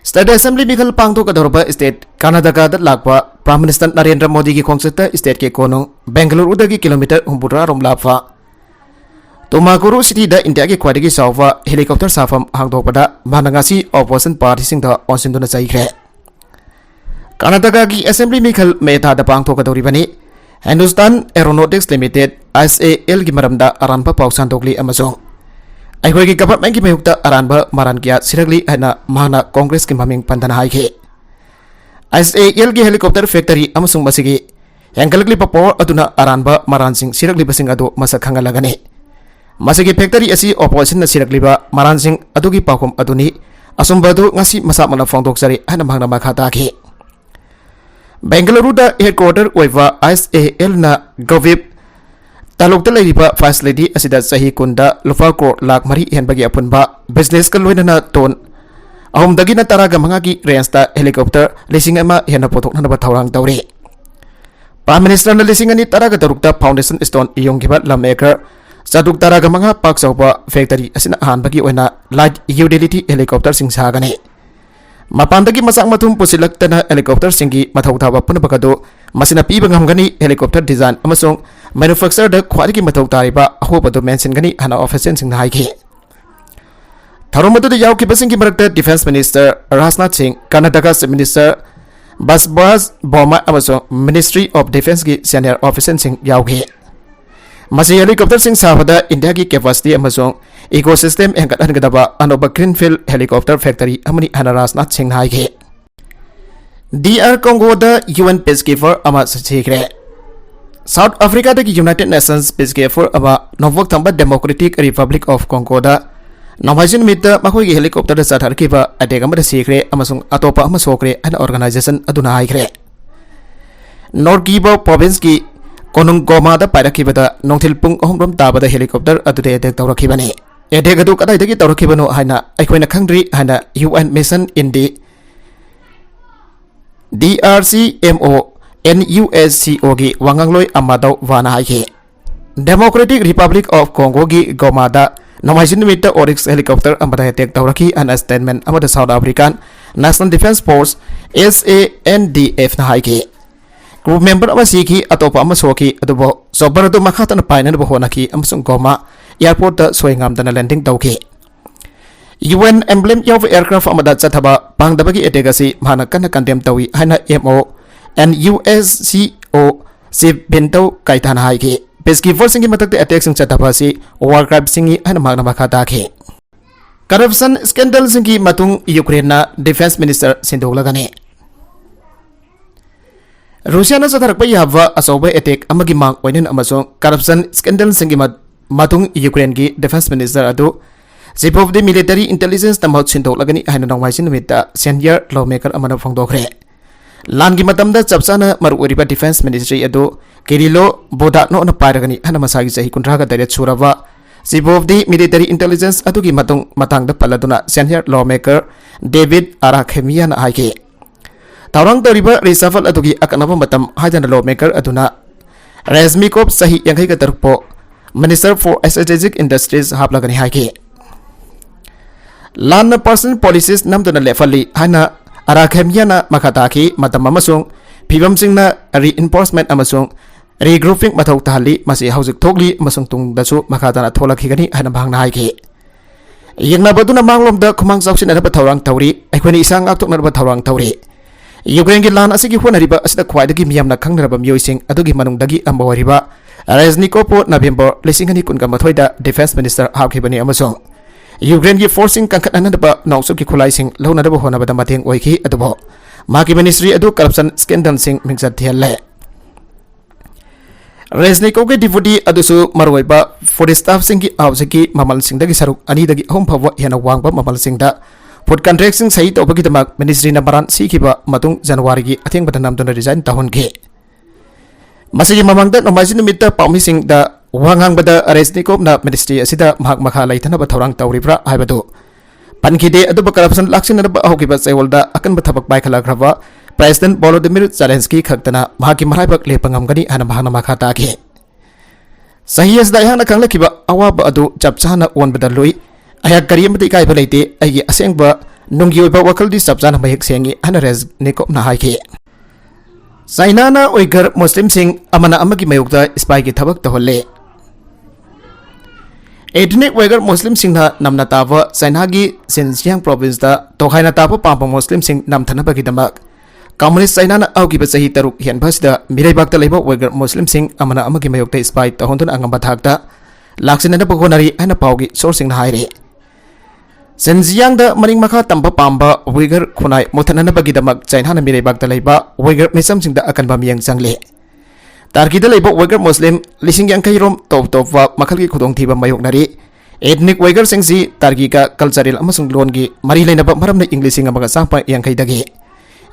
State Assembly ꯃꯤꯈꯜ ꯄꯥꯡꯊꯣꯛꯀꯗꯧꯔꯕ state ꯀꯔꯅꯥꯇꯀꯥꯗ ꯂꯥꯛꯄ Prime Minister ꯅꯔꯦꯟꯗ꯭ꯔ ꯃꯣꯗꯤꯒꯤ ꯈꯣꯡꯆꯠꯇ state-ꯀꯤ ꯀꯣꯅꯨꯡ ꯕꯦꯡꯒꯂꯨꯔꯨꯗꯒꯤ kilometre ꯍꯨꯝꯐꯨꯇꯔꯥ ꯔꯣꯝ ꯂꯥꯞꯄ ꯇꯨꯃꯥꯀꯨꯔꯨ city-ꯗ ꯏꯟꯗꯤꯌꯥꯒꯤ ꯈ꯭ꯋꯥꯏꯗꯒꯤ ꯆꯥꯎꯕ helicopter ꯁꯥꯐꯝ ꯍꯥꯡꯗꯣꯛꯄꯗ ꯃꯥꯅ ꯉꯁꯤ opposition party-ꯁꯤꯡꯗ ꯑꯣꯟꯁꯤꯟꯗꯨꯅ ꯆꯩꯈ꯭ꯔꯦ꯫ ꯀꯔꯅꯥꯇꯀꯥꯒꯤ Assembly ꯃꯤꯈꯜ May ꯊꯥꯗ ꯄꯥꯡꯊꯣꯛꯀꯗꯧꯔꯤꯕꯅꯤ꯫ Hindustan Aeronautics Limited, H A L-ꯒꯤ ꯃꯔꯝꯗ ꯑꯔꯥꯟꯕ ꯄꯥꯎ ꯁꯟꯗꯣꯛꯂꯤ ꯑꯃꯁꯨꯡ ꯑꯩꯈꯣꯏꯒꯤ government-ꯀꯤ ꯃꯥꯌꯣꯛꯇ ꯑꯔꯥꯟꯕ ꯃꯔꯥꯜ ꯀꯌꯥ ꯁꯤꯔꯛꯂꯤ ꯍꯥꯏꯅ ꯃꯍꯥꯛꯅ Congress-ꯀꯤ ꯃꯃꯤꯡ ꯄꯟꯗꯅ ꯍꯥꯏꯈꯤ꯫ H A L-ꯒꯤ helicopter factory ꯑꯃꯁꯨꯡ ꯃꯁꯤꯒꯤ ꯍꯦꯟꯒꯠꯂꯛꯂꯤꯕ power ꯑꯗꯨꯅ ꯑꯔꯥꯟꯕ ꯃꯔꯥꯜꯁꯤꯡ ꯁꯤꯔꯛꯂꯤꯕꯁꯤꯡ ꯑꯗꯨ ꯃꯁꯛ ꯈꯪꯍꯜꯂꯒꯅꯤ꯫ ꯃꯁꯤꯒꯤ factory ꯑꯁꯤ opposition-ꯅ ꯁꯤꯔꯛꯂꯤꯕ ꯃꯔꯥꯜꯁꯤꯡ ꯑꯗꯨꯒꯤ ꯄꯥꯎꯈꯨꯝ ꯑꯗꯨꯅꯤ꯫ ꯑꯆꯨꯝꯕ ꯑꯗꯨ ꯉꯁꯤ ꯃꯁꯥꯃꯛꯅ ꯐꯣꯡꯗꯣꯛꯆꯔꯤ ꯍꯥꯏꯅ ꯃꯍꯥꯛꯅ ꯃꯈꯥ ꯇꯥꯈꯤ꯫ ꯕꯦꯡꯒꯂꯨꯔꯨꯗ headquarter ꯑꯣꯏꯕ H A L-ꯅ ꯒꯣꯕꯤꯞ ꯇꯥꯂꯨꯛꯇ ꯂꯩꯔꯤꯕ facility ꯑꯁꯤꯗ ꯆꯍꯤ ꯀꯨꯟꯗ ꯂꯨꯄꯥ ꯀ꯭ꯔꯣꯔ ꯂꯥꯈ ꯃꯔꯤ ꯍꯦꯟꯕꯒꯤ ꯑꯄꯨꯟꯕ business-ꯀ ꯂꯣꯏꯅꯅ ton ꯑꯍꯨꯝꯗꯒꯤꯅ ꯇꯔꯥꯒ ꯃꯉꯥꯒꯤ range-ꯇ helicopter ꯂꯤꯁꯤꯡ ꯑꯃ ꯍꯦꯟꯅ ꯄꯨꯊꯣꯛꯅꯅꯕ ꯊꯧꯔꯥꯡ ꯇꯧꯔꯤ꯫ Prime Minister-ꯅ ꯂꯤꯁꯤꯡ ꯑꯅꯤ ꯇꯔꯥꯒ ꯇꯔꯨꯛꯇ foundation stone ꯌꯨꯡꯈꯤꯕ ꯂꯝ acre ꯆꯥꯇ꯭ꯔꯨꯛ ꯇꯔꯥꯒ ꯃꯉꯥ ꯄꯥꯛ ꯆꯥꯎꯕ factory ꯑꯁꯤꯅ ꯑꯍꯥꯟꯕꯒꯤ ꯑꯣꯏꯅ light utility helicopter-ꯁꯤꯡ ꯁꯥꯒꯅꯤ꯫ ꯃꯄꯥꯟꯗꯒꯤ ꯃꯆꯥꯛ ꯃꯊꯨꯝ ꯄꯨꯁꯤꯜꯂꯛꯇꯅ helicopterꯁꯤꯡꯒꯤ ꯃꯊꯧ ꯊꯥꯕ ꯄꯨꯝꯅꯃꯛ ꯑꯗꯨ ꯃꯁꯤꯅ ꯄꯤꯕ ꯉꯝꯒꯅꯤ꯫ Helicopter design ꯑꯃꯁꯨꯡ manufactureꯗ ꯈ꯭ꯋꯥꯏꯗꯒꯤ ꯃꯊꯧ ꯇꯥꯔꯤꯕ ꯑꯍꯣꯕ ꯑꯗꯨ ꯃꯦꯟꯁꯤꯟꯒꯅꯤ ꯍꯥꯏꯅ officialꯁꯤꯡꯅ ꯍꯥꯏꯈꯤ꯫ ꯊꯧꯔꯝ ꯑꯗꯨꯗ ꯌꯥꯎꯈꯤꯕꯁꯤꯡꯒꯤ ꯃꯔꯛꯇ Defence Minister ꯔꯥꯖꯅꯥꯊ ꯁꯤꯡ, ꯀꯔꯅꯥꯇꯀꯥ Chief Minister ꯕꯁꯕꯥꯖ ꯕꯣꯝꯃꯥꯏ ꯑꯃꯁꯨꯡ Ministry of Defenceꯀꯤ senior officialꯁꯤꯡ ꯌꯥꯎꯈꯤ꯫ ꯃꯁꯤ helicopterꯁꯤꯡ ꯁꯥꯕꯗ ꯏꯟꯗꯤꯌꯥꯒꯤ capacity ꯑꯃꯁꯨꯡ ecosystem ꯍꯦꯟꯒꯠꯍꯟꯒꯗꯕ ꯑꯅꯧꯕ greenfield helicopter factory ꯑꯃꯅꯤ ꯍꯥꯏꯅ ꯔꯥꯖꯅꯥꯊ ꯁꯤꯡꯅ ꯍꯥꯏꯈꯤ꯫ ꯗꯤ ꯑꯥꯔ ꯀꯣꯡꯒꯣꯗ ꯌꯨ ꯑꯦꯟ peacekeeper ꯑꯃ ꯁꯤꯈ꯭ꯔꯦ꯫ South Africaꯗꯒꯤ United Nations peacekeeper ꯑꯃ ꯅꯣꯡꯄꯣꯛ ꯊꯪꯕ Democratic Republic of Congoꯗ ꯅꯣꯡꯃꯥꯏꯖꯤꯡ ꯅꯨꯃꯤꯠꯇ ꯃꯈꯣꯏꯒꯤ helicopterꯗ ꯆꯠꯊꯔꯛꯈꯤꯕ attack ꯑꯃꯗ ꯁꯤꯈ꯭ꯔꯦ ꯑꯃꯁꯨꯡ ꯑꯇꯣꯞꯄ ꯑꯃ ꯁꯣꯛꯈ꯭ꯔꯦ ꯍꯥꯏꯅ organization ꯑꯗꯨꯅ ꯍꯥꯏꯈ꯭ꯔꯦ꯫ Nord Kivu provinceꯀꯤ ꯀꯣꯅꯨꯡ ꯒꯣꯃꯥꯗ ꯄꯥꯏꯔꯛꯈꯤꯕꯗ ꯅꯨꯡꯊꯤꯜ ꯄꯨꯡ ꯑꯍꯨꯝ ꯔꯣꯝ ꯇꯥꯕꯗ helicopter ꯑꯗꯨꯗ attack ꯇꯧꯔꯛꯈꯤꯕꯅꯤ꯫ Attack ꯑꯗꯨ ꯀꯗꯥꯏꯗꯒꯤ ꯇꯧꯔꯛꯈꯤꯕꯅꯣ ꯍꯥꯏꯅ ꯑꯩꯈꯣꯏꯅ ꯈꯪꯗ꯭ꯔꯤ ꯍꯥꯏꯅ U N mission in the D R C M O N U S C Oꯒꯤ ꯋꯥꯉꯥꯡꯂꯣꯏ ꯑꯃꯥꯗꯧ ꯋꯥꯅ ꯍꯥꯏꯈꯤ꯫ Democratic Republic of Congoꯒꯤ ꯒꯣꯃꯥꯗ ꯅꯣꯡꯃꯥꯏꯖꯤꯡ ꯅꯨꯃꯤꯠꯇ Oryx helicopter ꯑꯃꯗ attack ꯇꯧꯔꯛꯈꯤ ꯍꯥꯏꯅ statement ꯑꯃꯗ South African National Defence Force, S A N D Fꯅ ꯍꯥꯏꯈꯤ꯫ Crew member ꯑꯃ ꯁꯤꯈꯤ, ꯑꯇꯣꯞꯄ ꯑꯃ ꯁꯣꯛꯈꯤ, ꯑꯗꯨꯕꯨ chopper ꯑꯗꯨ ꯃꯈꯥ ꯇꯥꯅ ꯄꯥꯏꯅꯅꯕ ꯍꯣꯠꯅꯈꯤ ꯑꯃꯁꯨꯡ ꯒꯣꯃꯥ airportꯇ ꯁꯣꯏ ꯉꯥꯝꯗꯅ landing ꯇꯧꯈꯤ꯫ U N emblem ꯌꯥꯎꯕ aircraft ꯑꯃꯗ ꯆꯠꯊꯕ ꯄꯥꯡꯗꯕꯒꯤ attack ꯑꯁꯤ ꯃꯍꯥꯛꯅ ꯀꯟꯅ condemn ꯇꯧꯏ ꯍꯥꯏꯅ M O N U S C O Chief Bintao Keitaꯅ ꯍꯥꯏꯈꯤ꯫ Peacekeeperꯁꯤꯡꯒꯤ ꯃꯊꯛꯇ attackꯁꯤꯡ ꯆꯠꯊꯕ ꯑꯁꯤ war crimeꯁꯤꯡꯅꯤ ꯍꯥꯏꯅ ꯃꯍꯥꯛꯅ ꯃꯈꯥ ꯇꯥꯈꯤ꯫ Corruption scandalꯁꯤꯡꯒꯤ ꯃꯇꯨꯡ Ukraineꯅ Defence Minister ꯁꯤꯟꯗꯣꯛꯂꯒꯅꯤ꯫ ꯔꯨꯁꯤꯌꯥꯅ ꯆꯠꯊꯔꯛꯄ ꯌꯥꯕ ꯑꯆꯧꯕ attack ꯑꯃꯒꯤ ꯃꯥꯡ ꯑꯣꯏꯅꯅ ꯑꯃꯁꯨꯡ corruption scandalꯁꯤꯡꯒꯤ ꯃ-, ꯃꯇꯨꯡ Ukraineꯒꯤ Defence Minister ꯑꯗꯨ Chief of the Military Intelligenceꯇ ꯃꯍꯨꯠ ꯁꯤꯟꯗꯣꯛꯂꯒꯅꯤ ꯍꯥꯏꯅ ꯅꯣꯡꯃꯥꯏꯖꯤꯡ ꯅꯨꯃꯤꯠꯇ senior lawmaker ꯑꯃꯅ ꯐꯣꯡꯗꯣꯛꯈ꯭ꯔꯦ꯫ ꯂꯥꯟꯒꯤ ꯃꯇꯝꯗ ꯆꯞ ꯆꯥꯅ ꯃꯔꯨꯑꯣꯏꯔꯤꯕ Defence Ministry ꯑꯗꯨ Kirilo Budannovꯅ ꯄꯥꯏꯔꯒꯅꯤ ꯍꯥꯏꯅ ꯃꯁꯥꯒꯤ ꯆꯍꯤ ꯀꯨꯟꯊ꯭ꯔꯥꯒ ꯇꯔꯦꯠ ꯁꯨꯔꯕ Chief of the Military Intelligence ꯑꯗꯨꯒꯤ ꯃꯇꯨꯡ ꯃꯇꯥꯡꯗ ꯄꯜꯂꯗꯨꯅ senior lawmaker David Arakhameyana ꯍꯥꯏꯈꯤ꯫ ꯊꯧꯔꯥꯡ ꯇꯧꯔꯤꯕ reshuffle ꯑꯗꯨꯒꯤ ꯑꯀꯛꯅꯕ ꯃꯇꯝ ꯍꯥꯏꯗꯅ lawmaker ꯑꯗꯨꯅ Reznikov ꯆꯍꯤ ꯌꯥꯡꯈꯩꯒ ꯇꯔꯨꯛ ꯄꯨ Minister for Strategic Industries ꯍꯥꯞꯂꯒꯅꯤ ꯍꯥꯏꯈꯤ꯫ ꯂꯥꯟꯅ personal policies ꯅꯝꯗꯨꯅ ꯂꯦꯞꯍꯜꯂꯤ ꯍꯥꯏꯅ ꯑꯔꯥꯈꯦꯃꯤꯌꯥꯅ ꯃꯈꯥ ꯇꯥꯈꯤ꯫ ꯃꯇꯝ ꯑꯃꯁꯨꯡ ꯐꯤꯕꯝꯁꯤꯡꯅ reinforcement ꯑꯃꯁꯨꯡ regrouping ꯃꯊꯧ ꯇꯥꯍꯜꯂꯤ꯫ ꯃꯁꯤ ꯍꯧꯖꯤꯛ ꯊꯣꯛꯂꯤ ꯑꯃꯁꯨꯡ ꯇꯨꯡꯗꯁꯨ ꯃꯈꯥ ꯇꯥꯅ ꯊꯣꯛꯂꯛꯈꯤꯒꯅꯤ ꯍꯥꯏꯅ ꯃꯍꯥꯛꯅ ꯍꯥꯏꯈꯤ꯫ ꯌꯦꯡꯅꯕ ꯑꯗꯨꯅ ꯃꯥꯡꯂꯣꯝꯗ ꯈꯨꯃꯥꯡ ꯆꯥꯎꯁꯤꯟꯅꯅꯕ ꯊꯧꯔꯥꯡ ꯇꯧꯔꯤ꯫ ꯑꯩꯈꯣꯏꯅ ꯏꯁꯥ ꯉꯥꯛꯊꯣꯛꯅꯅꯕ ꯊꯧꯔꯥꯡ ꯇꯧꯔꯤ꯫ ꯌꯨꯀ꯭ꯔꯦꯟꯒꯤ ꯂꯥꯟ ꯑꯁꯤꯒꯤ ꯍꯣꯠꯅꯔꯤꯕ ꯑꯁꯤꯗ ꯈ꯭ꯋꯥꯏꯗꯒꯤ ꯃꯤꯌꯥꯝꯅ ꯈꯪꯅꯔꯕ ꯃꯤꯑꯣꯏꯁꯤꯡ ꯑꯗꯨꯒꯤ ꯃꯅꯨꯡꯗꯒꯤ ꯑꯃ ꯑꯣꯏꯔꯤꯕ ꯔꯦꯖꯅꯤꯀꯣꯞꯄꯨ ꯅꯕꯦꯝꯕꯔ ꯂꯤꯁꯤꯡ ꯑꯅꯤ ꯀꯨꯟꯒ ꯃꯥꯊꯣꯏꯗ defence minister ꯍꯥꯞꯈꯤꯕꯅꯤ ꯑꯃꯁꯨꯡ ꯌꯨꯀ꯭ꯔꯦꯟꯒꯤ forceꯁꯤꯡ ꯀꯟꯈꯠꯅꯅꯕ ꯅꯣꯡꯆꯨꯞꯀꯤ ꯈꯨꯠꯂꯥꯏꯁꯤꯡ ꯂꯧꯅꯅꯕ ꯍꯣꯠꯅꯕꯗ ꯃꯇꯦꯡ ꯑꯣꯏꯈꯤ꯫ ꯑꯗꯨꯕꯨ ꯃꯍꯥꯛꯀꯤ ministry ꯑꯗꯨ corruption scandalꯁꯤꯡ ꯃꯤꯡꯆꯠ ꯊꯤꯍꯜꯂꯦ꯫ ꯔꯦꯖꯅꯤꯀꯣꯞꯀꯤ deputy ꯑꯗꯨꯁꯨ ꯃꯔꯨꯑꯣꯏꯕ foodstuffꯁꯤꯡꯒꯤ ꯍꯧꯖꯤꯛꯀꯤ ꯃꯃꯜꯁꯤꯡꯗꯒꯤ ꯁꯔꯨꯛ ꯑꯅꯤꯗꯒꯤ ꯑꯍꯨꯝ ꯐꯥꯎꯕ ꯍꯦꯟꯅ ꯋꯥꯡꯕ ꯃꯃꯜꯁꯤꯡꯗ food contractꯁꯤꯡ ꯁꯍꯤ ꯇꯧꯕꯒꯤꯗꯃꯛ ministryꯅ ꯃꯔꯥꯟ ꯁꯤꯈꯤꯕ ꯃꯇꯨꯡ ꯖꯅꯋꯥꯔꯤꯒꯤ ꯑꯊꯦꯡꯕꯗ ꯅꯝꯗꯨꯅ resign ꯇꯧꯍꯟꯈꯤ꯫ ꯃꯁꯤꯒꯤ ꯃꯃꯥꯡꯗ ꯅꯣꯡꯃꯥꯏꯖꯤꯡ ꯅꯨꯃꯤꯠꯇ ꯄꯥꯎꯃꯤꯁꯤꯡꯗ ꯋꯥ ꯉꯥꯡꯕꯗ ꯔꯦꯖꯅꯤꯀꯣꯞꯅ ministry ꯑꯁꯤꯗ ꯃꯍꯥꯛ ꯃꯈꯥ ꯂꯩꯊꯅꯕ ꯊꯧꯔꯥꯡ ꯇꯧꯔꯤꯕ꯭ꯔꯥ ꯍꯥꯏꯕꯗꯨ ꯄꯟꯈꯤꯗꯦ꯫ ꯑꯗꯨꯕꯨ corruption ꯂꯥꯛꯁꯤꯟꯅꯅꯕ ꯍꯧꯈꯤꯕ ꯆꯌꯣꯜꯗ ꯑꯀꯟꯕ ꯊꯕꯛ ꯄꯥꯏꯈꯠꯂꯛꯈ꯭ꯔꯕ President Volodymyr Zelensky ꯈꯛꯇꯅ ꯃꯍꯥꯛꯀꯤ ꯃꯔꯥꯏꯕꯛ ꯂꯦꯞꯄ ꯉꯝꯒꯅꯤ ꯍꯥꯏꯅ ꯃꯍꯥꯛꯅ ꯃꯈꯥ ꯇꯥꯈꯤ꯫ ꯆꯍꯤ ꯑꯁꯤꯗ ꯑꯩꯍꯥꯛꯅ ꯈꯪꯂꯛꯈꯤꯕ ꯑꯋꯥꯕ ꯑꯗꯨ ꯆꯞ ꯆꯥꯅ ꯑꯣꯟꯕꯗ ꯂꯨꯏ꯫ ꯑꯩꯍꯥꯛ ꯀꯔꯤꯃꯠꯇ ꯏꯀꯥꯏꯕ ꯂꯩꯇꯦ꯫ ꯑꯩꯒꯤ ꯑꯁꯦꯡꯕ ꯅꯨꯡꯒꯤ ꯑꯣꯏꯕ ꯋꯥꯈꯜꯗꯤ ꯆꯞ ꯆꯥꯅ ꯃꯌꯦꯛ ꯁꯦꯡꯏ ꯍꯥꯏꯅ ꯔꯦꯖꯅꯤꯀꯣꯞꯅ ꯍꯥꯏꯈꯤ꯫ ꯆꯥꯏꯅꯥꯅ ꯎꯏꯒꯔ ꯃꯨꯁꯂꯤꯝꯁꯤꯡ ꯑꯃꯅ ꯑꯃꯒꯤ ꯃꯥꯌꯣꯛꯇ spyꯒꯤ ꯊꯕꯛ ꯇꯧꯍꯜꯂꯦ꯫ Ethnic Uyghur ꯃꯨꯁꯂꯤꯝꯁꯤꯡꯅ ꯅꯝꯅ ꯇꯥꯕ ꯆꯥꯏꯅꯥꯒꯤ ꯁꯤꯟꯖꯤꯌꯥꯡ provinceꯇ ꯇꯣꯈꯥꯏꯅ ꯇꯥꯕ ꯄꯥꯝꯕ ꯃꯨꯁꯂꯤꯝꯁꯤꯡ ꯅꯝꯊꯅꯕꯒꯤꯗꯃꯛ communist ꯆꯥꯏꯅꯥꯅ ꯍꯧꯈꯤꯕ ꯆꯍꯤ ꯇꯔꯨꯛ ꯍꯦꯟꯕ ꯑꯁꯤꯗ ꯃꯤꯔꯩꯕꯥꯛꯇ ꯂꯩꯕ ꯎꯏꯒꯔ ꯃꯨꯁꯂꯤꯝꯁꯤꯡ ꯑꯃꯅ ꯑꯃꯒꯤ ꯃꯥꯌꯣꯛꯇ spy ꯇꯧꯍꯟꯗꯨꯅ ꯑꯉꯝꯕ ꯊꯥꯛꯇ ꯂꯥꯛꯁꯤꯟꯅꯅꯕ ꯍꯣꯠꯅꯔꯤ ꯍꯥꯏꯅ ꯄꯥꯎꯒꯤ sourceꯁꯤꯡꯅ ꯍꯥꯏꯔꯤ꯫ ꯁꯤꯟꯖꯤꯌꯥꯡꯗ ꯃꯅꯤꯡ ꯃꯈꯥ ꯇꯝꯕ ꯄꯥꯝꯕ ꯎꯏꯒꯔ ꯈꯨꯟꯅꯥꯏ ꯃꯨꯠꯊꯠꯅꯅꯕꯒꯤꯗꯃꯛ ꯆꯥꯏꯅꯥꯅ ꯃꯤꯔꯩꯕꯥꯛꯇ ꯂꯩꯕ ꯎꯏꯒꯔ ꯃꯤꯆꯝꯁꯤꯡꯗ ꯑꯀꯟꯕ ꯃꯤꯠꯌꯦꯡ ꯆꯪꯂꯤ꯫ ꯇꯔꯀꯤꯗ ꯂꯩꯕ ꯎꯏꯒꯔ ꯃꯨꯁꯂꯤꯝ ꯂꯤꯁꯤꯡ ꯌꯥꯡꯈꯩ ꯔꯣꯝ ꯇꯣꯞ ꯇꯣꯞꯄ ꯃꯈꯜꯒꯤ ꯈꯨꯗꯣꯡꯊꯤꯕ ꯃꯥꯌꯣꯛꯅꯔꯤ꯫ Ethnic ꯎꯏꯒꯔꯁꯤꯡꯁꯤ ꯇꯔꯀꯤꯒ cultural ꯑꯃꯁꯨꯡ ꯂꯣꯟꯒꯤ ꯃꯔꯤ ꯂꯩꯅꯕ ꯃꯔꯝꯅ ꯏꯪ ꯂꯤꯁꯤꯡ ꯑꯃꯒ ꯆꯥꯝꯃꯥꯄꯟ ꯌꯥꯡꯈꯩꯗꯒꯤ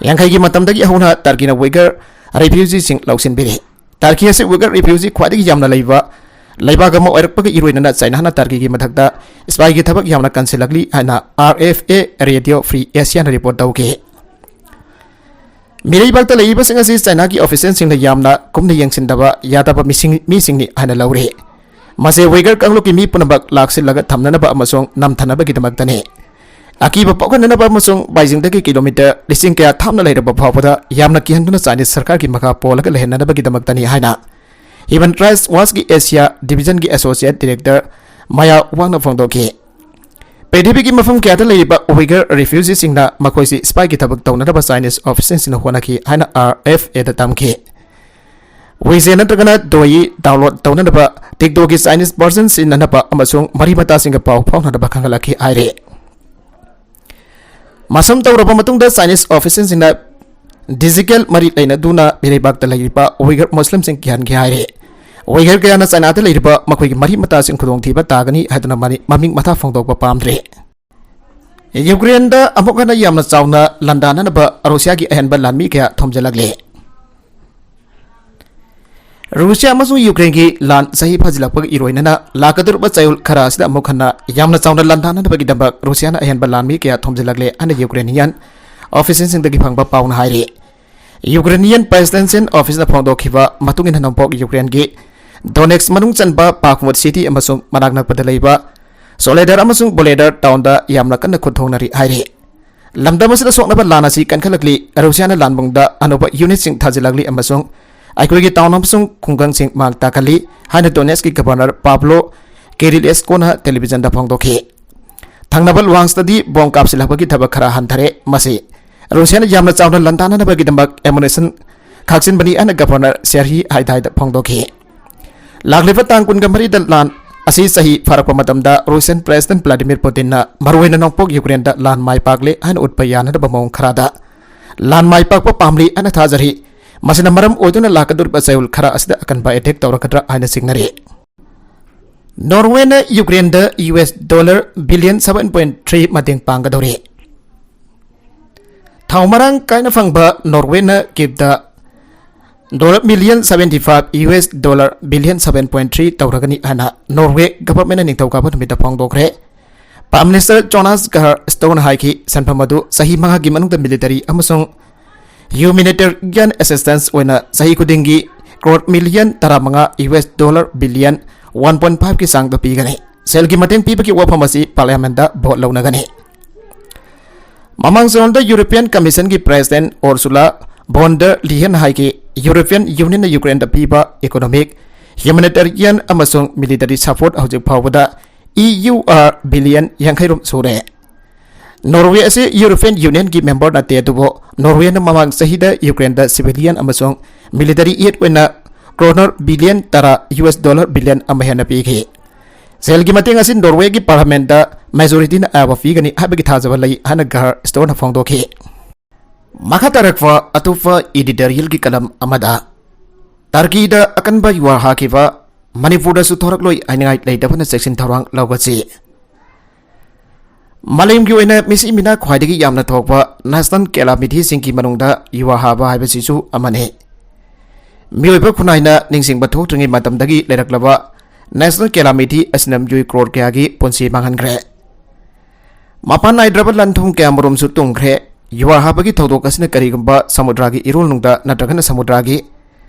ꯌꯥꯡꯈꯩꯒꯤ ꯃꯇꯝꯗꯒꯤ ꯍꯧꯅ ꯇꯔꯀꯤꯅ ꯎꯏꯒꯔ refugeeꯁꯤꯡ ꯂꯧꯁꯤꯟꯕꯤꯔꯤ꯫ ꯇꯔꯀꯤ ꯑꯁꯤ ꯎꯏꯒꯔ refugeeꯁꯤꯡ ꯈ꯭ꯋꯥꯏꯗꯒꯤ ꯌꯥꯝꯅ ꯂꯩꯕ ꯂꯩꯕꯥꯛ ꯑꯃ ꯑꯣꯏꯔꯛꯄꯒ ꯏꯔꯣꯏꯅꯅ ꯆꯥꯏꯅꯥꯅ ꯇꯔꯀꯤꯒꯤ ꯃꯊꯛꯇ spyꯒꯤ ꯊꯕꯛ ꯌꯥꯝꯅ ꯀꯟꯁꯤꯜꯂꯛꯂꯤ ꯍꯥꯏꯅ R F A Radio Free Asiaꯅ report ꯇꯧꯈꯤ꯫ ꯃꯤꯔꯩꯕꯥꯛꯇ ꯂꯩꯔꯤꯕꯁꯤꯡ ꯑꯁꯤ ꯆꯥꯏꯅꯥꯒꯤ officialꯁꯤꯡꯅ ꯌꯥꯝꯅ ꯀꯨꯞꯅ ꯌꯦꯡꯁꯤꯟꯗꯕ ꯌꯥꯗꯕ ꯃꯤꯁꯤꯡ, ꯃꯤꯁꯤꯡꯅꯤ ꯍꯥꯏꯅ ꯂꯧꯔꯤ꯫ ꯃꯁꯤ ꯎꯏꯒꯔ ꯀꯥꯡꯂꯨꯞꯀꯤ ꯃꯤ ꯄꯨꯝꯅꯃꯛ ꯂꯥꯛꯁꯤꯜꯂꯒ ꯊꯝꯅꯅꯕ ꯑꯃꯁꯨꯡ ꯅꯝꯊꯅꯕꯒꯤꯗꯃꯛꯇꯅꯤ꯫ ꯑꯀꯤꯕ ꯄꯣꯛꯍꯟꯅꯅꯕ ꯑꯃꯁꯨꯡ ꯕꯥꯏꯖꯤꯡꯗꯒꯤ ꯀꯤꯂꯣꯃꯤꯇꯔ ꯂꯤꯁꯤꯡ ꯀꯌꯥ ꯊꯥꯞꯅ ꯂꯩꯔꯕ ꯐꯥꯎꯕꯗ ꯌꯥꯝꯅ ꯀꯤꯍꯟꯗꯨꯅ ꯆꯥꯏꯅꯤꯁ ꯁꯔꯀꯥꯔꯒꯤ ꯃꯈꯥ ꯄꯣꯜꯂꯒ ꯂꯩꯍꯟꯅꯅꯕꯒꯤꯗꯃꯛꯇꯅꯤ ꯍꯥꯏꯅ Human Rights Watchꯀꯤ ꯑꯦꯁꯤꯌꯥ ꯗꯤꯕꯤꯖꯟꯒꯤ ꯑꯦꯁꯣꯁꯤꯌꯦꯠ ꯗꯤꯔꯦꯛꯇꯔ ꯃꯌꯥ ꯋꯥꯡꯅ ꯐꯣꯡꯗꯣꯛꯈꯤ꯫ ꯄ꯭ꯔꯤꯊꯤꯕꯤꯒꯤ ꯃꯐꯝ ꯀꯌꯥꯗ ꯂꯩꯔꯤꯕ ꯎꯏꯒꯔ ꯔꯤꯐ꯭ꯌꯨꯖꯤꯁꯤꯡꯅ ꯃꯈꯣꯏꯁꯤ ꯁꯤꯐꯥꯏꯒꯤ ꯊꯕꯛ ꯇꯧꯅꯅꯕ ꯆꯥꯏꯅꯤꯁ ꯑꯣꯐꯤꯁꯔꯁꯤꯡꯅ ꯍꯣꯠꯅꯈꯤ ꯍꯥꯏꯅ ꯑꯥꯔ ꯑꯦꯐ ꯑꯦꯗ ꯇꯝꯈꯤ꯫ ꯋꯤꯖꯦ ꯅꯠꯇ꯭ꯔꯒꯅ ꯗꯣꯌꯤ ꯗꯥꯎꯟꯂꯣꯗ ꯇꯧꯅꯅꯕ TikTokꯀꯤ ꯆꯥꯏꯅꯤꯁ ꯚꯔꯖꯟ ꯁꯤꯖꯤꯟꯅꯅꯕ ꯑꯃꯁꯨꯡ ꯃꯔꯤ ꯃꯇꯥꯁꯤꯡꯒ ꯄꯥꯎ ꯐꯥꯎꯅꯅꯕ ꯈꯪꯍꯜꯂꯛꯈꯤ ꯍꯥꯏꯔꯤ꯫ ꯃꯁꯝ ꯇꯧꯔꯕ ꯃꯇꯨꯡꯗ ꯆꯥꯏꯅꯤꯁ ꯑꯣꯐꯤꯁꯔꯁꯤꯡꯅ ꯗꯤꯖꯤꯇꯦꯜ ꯃꯔꯤ ꯂꯩꯅꯗꯨꯅ ꯃꯤꯔꯩꯕꯥꯛꯇ ꯂꯩꯔꯤꯕ ꯎꯏꯒꯔ ꯃꯨꯁꯂꯤꯝꯁꯤꯡ ꯀꯤꯍꯟꯈꯤ ꯍꯥꯏꯔꯤ꯫ ꯎꯏꯒꯔ ꯀꯌꯥꯅ ꯆꯥꯏꯅꯥꯗ ꯂꯩꯔꯤꯕ ꯃꯈꯣꯏꯒꯤ ꯃꯔꯤ ꯃꯇꯥꯁꯤꯡ ꯈꯨꯗꯣꯡꯊꯤꯕ ꯇꯥꯒꯅꯤ ꯍꯥꯏꯗꯨꯅ ꯃꯅꯤ-, ꯃꯃꯤꯡ ꯃꯊꯥ ꯐꯣꯡꯗꯣꯛꯄ ꯄꯥꯝꯗ꯭ꯔꯤ꯫ ꯌꯨꯀ꯭ꯔꯦꯟꯗ ꯑꯃꯨꯛ ꯍꯟꯅ ꯌꯥꯝꯅ ꯆꯥꯎꯅ ꯂꯥꯟꯗꯥꯅꯅꯕ ꯔꯨꯁꯤꯌꯥꯒꯤ ꯑꯍꯦꯟꯕ ꯂꯥꯟꯃꯤ ꯀꯌꯥ ꯊꯣꯝꯖꯤꯜꯂꯛꯂꯤ꯫ ꯔꯨꯁꯤꯌꯥ ꯑꯃꯁꯨꯡ ꯌꯨꯀ꯭ꯔꯦꯟꯒꯤ ꯂꯥꯟ ꯆꯍꯤ ꯐꯥꯖꯤꯜꯂꯛꯄꯒ ꯏꯔꯣꯏꯅꯅ ꯂꯥꯛꯀꯗꯧꯔꯤꯕ ꯆꯌꯣꯜ ꯈꯔ ꯑꯁꯤꯗ ꯑꯃꯨꯛ ꯍꯟꯅ ꯌꯥꯝꯅ ꯆꯥꯎꯅ ꯂꯥꯟꯗꯥꯅꯅꯕꯒꯤꯗꯃꯛ ꯔꯨꯁꯤꯌꯥꯅ ꯑꯍꯦꯟꯕ ꯂꯥꯟꯃꯤ ꯀꯌꯥ ꯊꯣꯝꯖꯤꯜꯂꯛꯂꯦ ꯍꯥꯏꯅ ꯌꯨꯀ꯭ꯔꯦꯅꯤꯌꯟ ꯑꯣꯐꯤꯁꯤꯌꯦꯜꯁꯤꯡꯗꯒꯤ ꯐꯪꯕ ꯄꯥꯎꯅ ꯍꯥꯏꯔꯤ꯫ ꯌꯨꯀ꯭ꯔꯦꯅꯤꯌꯟ ꯄ꯭ꯔꯦꯁꯤꯗꯦꯟꯁꯤꯌꯦꯜ ꯑꯣꯐꯤꯁꯅ ꯐꯣꯡꯗꯣꯛꯈꯤꯕ ꯃꯇꯨꯡ ꯏꯟꯅ ꯅꯣꯡꯄꯣꯛ ꯌꯨꯀ꯭ꯔꯦꯟꯒꯤ ꯗꯣꯅꯦꯠꯁ ꯃꯅꯨꯡ ꯆꯟꯕ ꯕꯥꯈꯃꯨꯠ ꯁꯤꯇꯤ ꯑꯃꯁꯨꯡ ꯃꯅꯥꯛ ꯅꯛꯄꯗ ꯂꯩꯕ ꯁꯣꯂꯦꯗꯥꯔ ꯑꯃꯁꯨꯡ ꯕꯣꯂꯦꯗꯥꯔ ꯇꯥꯎꯟꯗ ꯌꯥꯝꯅ ꯀꯟꯅ ꯈꯨꯠ ꯊꯣꯡꯅꯔꯤ ꯍꯥꯏꯔꯤ꯫ ꯂꯝꯗꯝ ꯑꯁꯤꯗ ꯁꯣꯛꯅꯕ ꯂꯥꯟ ꯑꯁꯤ ꯀꯟꯈꯠꯂꯛꯂꯤ꯫ ꯔꯨꯁꯤꯌꯥꯅ ꯂꯥꯟꯕꯨꯡꯗ ꯑꯅꯧꯕ ꯌꯨꯅꯤꯠꯁꯤꯡ ꯊꯥꯖꯤꯜꯂꯛꯂꯤ ꯑꯃꯁꯨꯡ ꯑꯩꯈꯣꯏꯒꯤ ꯇꯥꯎꯟ ꯑꯃꯁꯨꯡ ꯈꯨꯡꯒꯪꯁꯤꯡ ꯃꯥꯡ ꯇꯥꯛꯍꯜꯂꯤ ꯍꯥꯏꯅ ꯗꯣꯅꯦꯠꯁꯀꯤ ꯒꯕꯔꯅꯔ ꯄꯥꯕ꯭ꯂꯣ ꯀꯦꯔꯤꯂꯦꯁꯀꯣꯅ ꯇꯦꯂꯤꯚꯤꯖꯟꯗ ꯐꯣꯡꯗꯣꯛꯈꯤ꯫ ꯊꯪꯅꯕ ꯂꯨꯍꯥꯟꯁꯇꯗꯤ ꯕꯣꯝ ꯀꯥꯞꯁꯤꯜꯂꯛꯄꯒꯤ ꯊꯕꯛ ꯈꯔ ꯍꯟꯊꯔꯦ꯫ ꯃꯁꯤ ꯔꯨꯁꯤꯌꯥꯅ ꯌꯥꯝꯅ ꯆꯥꯎꯅ ꯂꯥꯟꯗꯥꯅꯅꯕꯒꯤꯗꯃꯛ ꯑꯦꯃꯨꯅꯤꯁꯟ ꯈꯥꯛꯆꯤꯟꯕꯅꯤ ꯍꯥꯏꯅ ꯒꯕꯔꯅꯔ ꯁꯦꯔꯍꯤ ꯍꯥꯏꯗꯥꯏꯗ ꯐꯣꯡꯗꯣꯛꯈꯤ꯫ ꯂꯥꯛꯂꯤꯕ ꯇꯥꯡ ꯀꯨꯟꯒ ꯃꯔꯤꯗ ꯂꯥꯟ ꯑꯁꯤ ꯆꯍꯤ ꯐꯥꯔꯛꯄ ꯃꯇꯝꯗ ꯔꯨꯁꯤꯌꯟ ꯄ꯭ꯔꯦꯁꯤꯗꯦꯟꯠ ꯚ꯭ꯂꯥꯗꯤꯃꯤꯔ ꯄꯨꯇꯤꯟꯅ ꯃꯔꯨꯑꯣꯏꯅ ꯅꯣꯡꯄꯣꯛ ꯌꯨꯀ꯭ꯔꯦꯟꯗ ꯂꯥꯟ ꯃꯥꯏ ꯄꯥꯛꯂꯦ ꯍꯥꯏꯅ ꯎꯠꯄ ꯌꯥꯅꯅꯕ ꯃꯑꯣꯡ ꯈꯔꯗ ꯂꯥꯟ ꯃꯥꯏ ꯄꯥꯛꯄ ꯄꯥꯝꯂꯤ ꯍꯥꯏꯅ ꯊꯥꯖꯔꯤ꯫ ꯃꯁꯤꯅ ꯃꯔꯝ ꯑꯣꯏꯗꯨꯅ ꯂꯥꯛꯀꯗꯧꯔꯤꯕ ꯆꯌꯣꯜ ꯈꯔ ꯑꯁꯤꯗ ꯑꯀꯟꯕ ꯑꯦꯇꯦꯛ ꯇꯧꯔꯛꯀꯗ꯭ꯔꯥ ꯍꯥꯏꯅ ꯆꯤꯡꯅꯔꯤ꯫ ꯅꯣꯔꯋꯦꯅ ꯌꯨꯀ꯭ꯔꯦꯟꯗ U S dollar billion seven point three ꯃꯇꯦꯡ ꯄꯥꯡꯒꯗꯧꯔꯤ꯫ ꯊꯥꯎ ꯃꯔꯥꯡ ꯀꯥꯏꯅ ꯐꯪꯕ ꯅꯣꯔꯋꯦꯅ ꯀꯤꯞꯇ dollar million seventy five, U S dollar billion seven point three ꯇꯧꯔꯒꯅꯤ ꯍꯥꯏꯅ ꯅꯣꯔꯋꯦ ꯒꯚꯔꯟꯃꯦꯟꯠꯅ ꯅꯤꯡꯊꯧꯀꯥꯕ ꯅꯨꯃꯤꯠꯇ ꯐꯣꯡꯗꯣꯛꯈ꯭ꯔꯦ꯫ ꯄ꯭ꯔꯥꯏꯝ ꯃꯤꯅꯤꯁꯇꯔ ꯖꯣꯅꯥꯁ ꯒꯍꯔ ꯁ꯭ꯇꯣꯟꯅ ꯍꯥꯏꯈꯤ, ꯁꯦꯟꯐꯝ ꯑꯗꯨ ꯆꯍꯤ ꯃꯉꯥꯒꯤ ꯃꯅꯨꯡꯗ ꯃꯤꯂꯤꯇꯔꯤ ꯑꯃꯁꯨꯡ ꯍ꯭ꯌꯨꯃꯦꯅꯤꯇꯦꯔꯤꯌꯟ ꯑꯦꯁꯤꯁꯇꯦꯟꯁ ꯑꯣꯏꯅ ꯆꯍꯤ ꯈꯨꯗꯤꯡꯒꯤ ꯀ꯭ꯔꯣꯔ ꯃꯤꯂꯤꯌꯟ ꯇꯔꯥꯃꯉꯥ, U S dollar billion one point ꯐꯥꯏꯚꯀꯤ ꯆꯥꯡꯗ ꯄꯤꯒꯅꯤ꯫ ꯁꯦꯜꯒꯤ ꯃꯇꯦꯡ ꯄꯤꯕꯒꯤ ꯋꯥꯐꯝ ꯑꯁꯤ ꯄꯥꯔꯂꯤꯌꯥꯃꯦꯟꯠꯇ ꯚꯣꯠ ꯂꯧꯅꯒꯅꯤ꯫ ꯃꯃꯥꯡ ꯆꯌꯣꯜꯗ European Commission ꯒꯤ President Ursula von der Leyen ꯍꯥꯏꯈꯤ, European Union ꯅ Ukraine ꯗ ꯄꯤꯕ economic, humanitarian ꯑꯃꯁꯨꯡ military support ꯍꯧꯖꯤꯛ ꯐꯥꯎꯕꯗ E U R billion ꯌꯥꯡꯈꯩ ꯔꯣꯝ ꯁꯨꯔꯦ꯫ Norway ꯑꯁꯤ European Union ꯒꯤ member ꯅꯠꯇꯦ, ꯑꯗꯨꯕꯨ Norway ꯅ ꯃꯃꯥꯡ ꯆꯍꯤꯗ Ukraine ꯗ civilian ꯑꯃꯁꯨꯡ military aid ꯑꯣꯏꯅ ꯀ꯭ꯔꯣꯅꯔ ꯕꯤꯂꯤꯌꯟ ꯇꯔꯥ, U S dollar billion ꯑꯃ ꯍꯦꯟꯅ ꯄꯤꯈꯤ꯫ ꯁꯦꯜꯒꯤ ꯃꯇꯦꯡ ꯑꯁꯤ Norway ꯒꯤ Parliament ꯇ majority ꯅ ꯑꯌꯥꯕ ꯄꯤꯒꯅꯤ ꯍꯥꯏꯕꯒꯤ ꯊꯥꯖꯕ ꯂꯩ ꯍꯥꯏꯅ Gerhard Storch ꯅ ꯐꯣꯡꯗꯣꯛꯈꯤ꯫ ꯃꯈꯥ ꯇꯥꯔꯛꯄ ꯑꯇꯣꯞꯄ editorial ꯒꯤ column ꯑꯃꯗ, ꯇꯔꯀꯤꯗ ꯑꯀꯟꯕ ꯌꯨꯍꯥꯔ ꯍꯥꯈꯤꯕ, ꯃꯅꯤꯄꯨꯔꯗꯁꯨ ꯊꯣꯔꯛꯂꯣꯏ ꯍꯥꯏꯅꯤꯡꯉꯥꯏ ꯂꯩꯇꯕꯅ ꯆꯦꯛꯁꯤꯟ ꯊꯧꯔꯥꯡ ꯂꯧꯒꯠꯁꯤ꯫ ꯃꯥꯂꯦꯝꯒꯤ ꯑꯣꯏꯅ ꯃꯤꯁꯤ ꯃꯤꯅꯥ ꯈ꯭ꯋꯥꯏꯗꯒꯤ ꯌꯥꯝꯅ ꯊꯣꯛꯄ national calamity ꯁꯤꯡꯒꯤ ꯃꯅꯨꯡꯗ ꯌꯨꯍꯥꯔ ꯍꯥꯕ ꯍꯥꯏꯕꯁꯤꯁꯨ ꯑꯃꯅꯤ꯫ ꯃꯤꯑꯣꯏꯕ ꯈꯨꯟꯅꯥꯏꯅ ꯅꯤꯡꯁꯤꯡꯕ ꯊꯣꯛꯇ꯭ꯔꯤꯉꯩ ꯃꯇꯝꯗꯒꯤ ꯂꯩꯔꯛꯂꯕ national calamity ꯑꯁꯤꯅ ꯃꯤꯑꯣꯏ ꯀ꯭ꯔꯣꯔ ꯀꯌꯥꯒꯤ ꯄꯨꯟꯁꯤ ꯃꯥꯡꯍꯟꯈ꯭ꯔꯦ꯫ ꯃꯄꯥꯟ ꯅꯥꯏꯗ꯭ꯔꯕ ꯂꯟ ꯊꯨꯝ ꯀꯌꯥꯃꯔꯨꯝꯁꯨ ꯇꯨꯝꯈ꯭ꯔꯦ꯫ ꯌꯨꯍꯥꯔ ꯍꯥꯕꯒꯤ ꯊꯧꯗꯣꯛ ꯑꯁꯤꯅ ꯀꯔꯤꯒꯨꯝꯕ ꯁꯃꯨꯗ꯭ꯔꯒꯤ ꯏꯔꯣꯜꯅꯨꯡꯗ ꯅꯠꯇ꯭ꯔꯒꯅ ꯁꯃꯨꯗ꯭ꯔꯒꯤ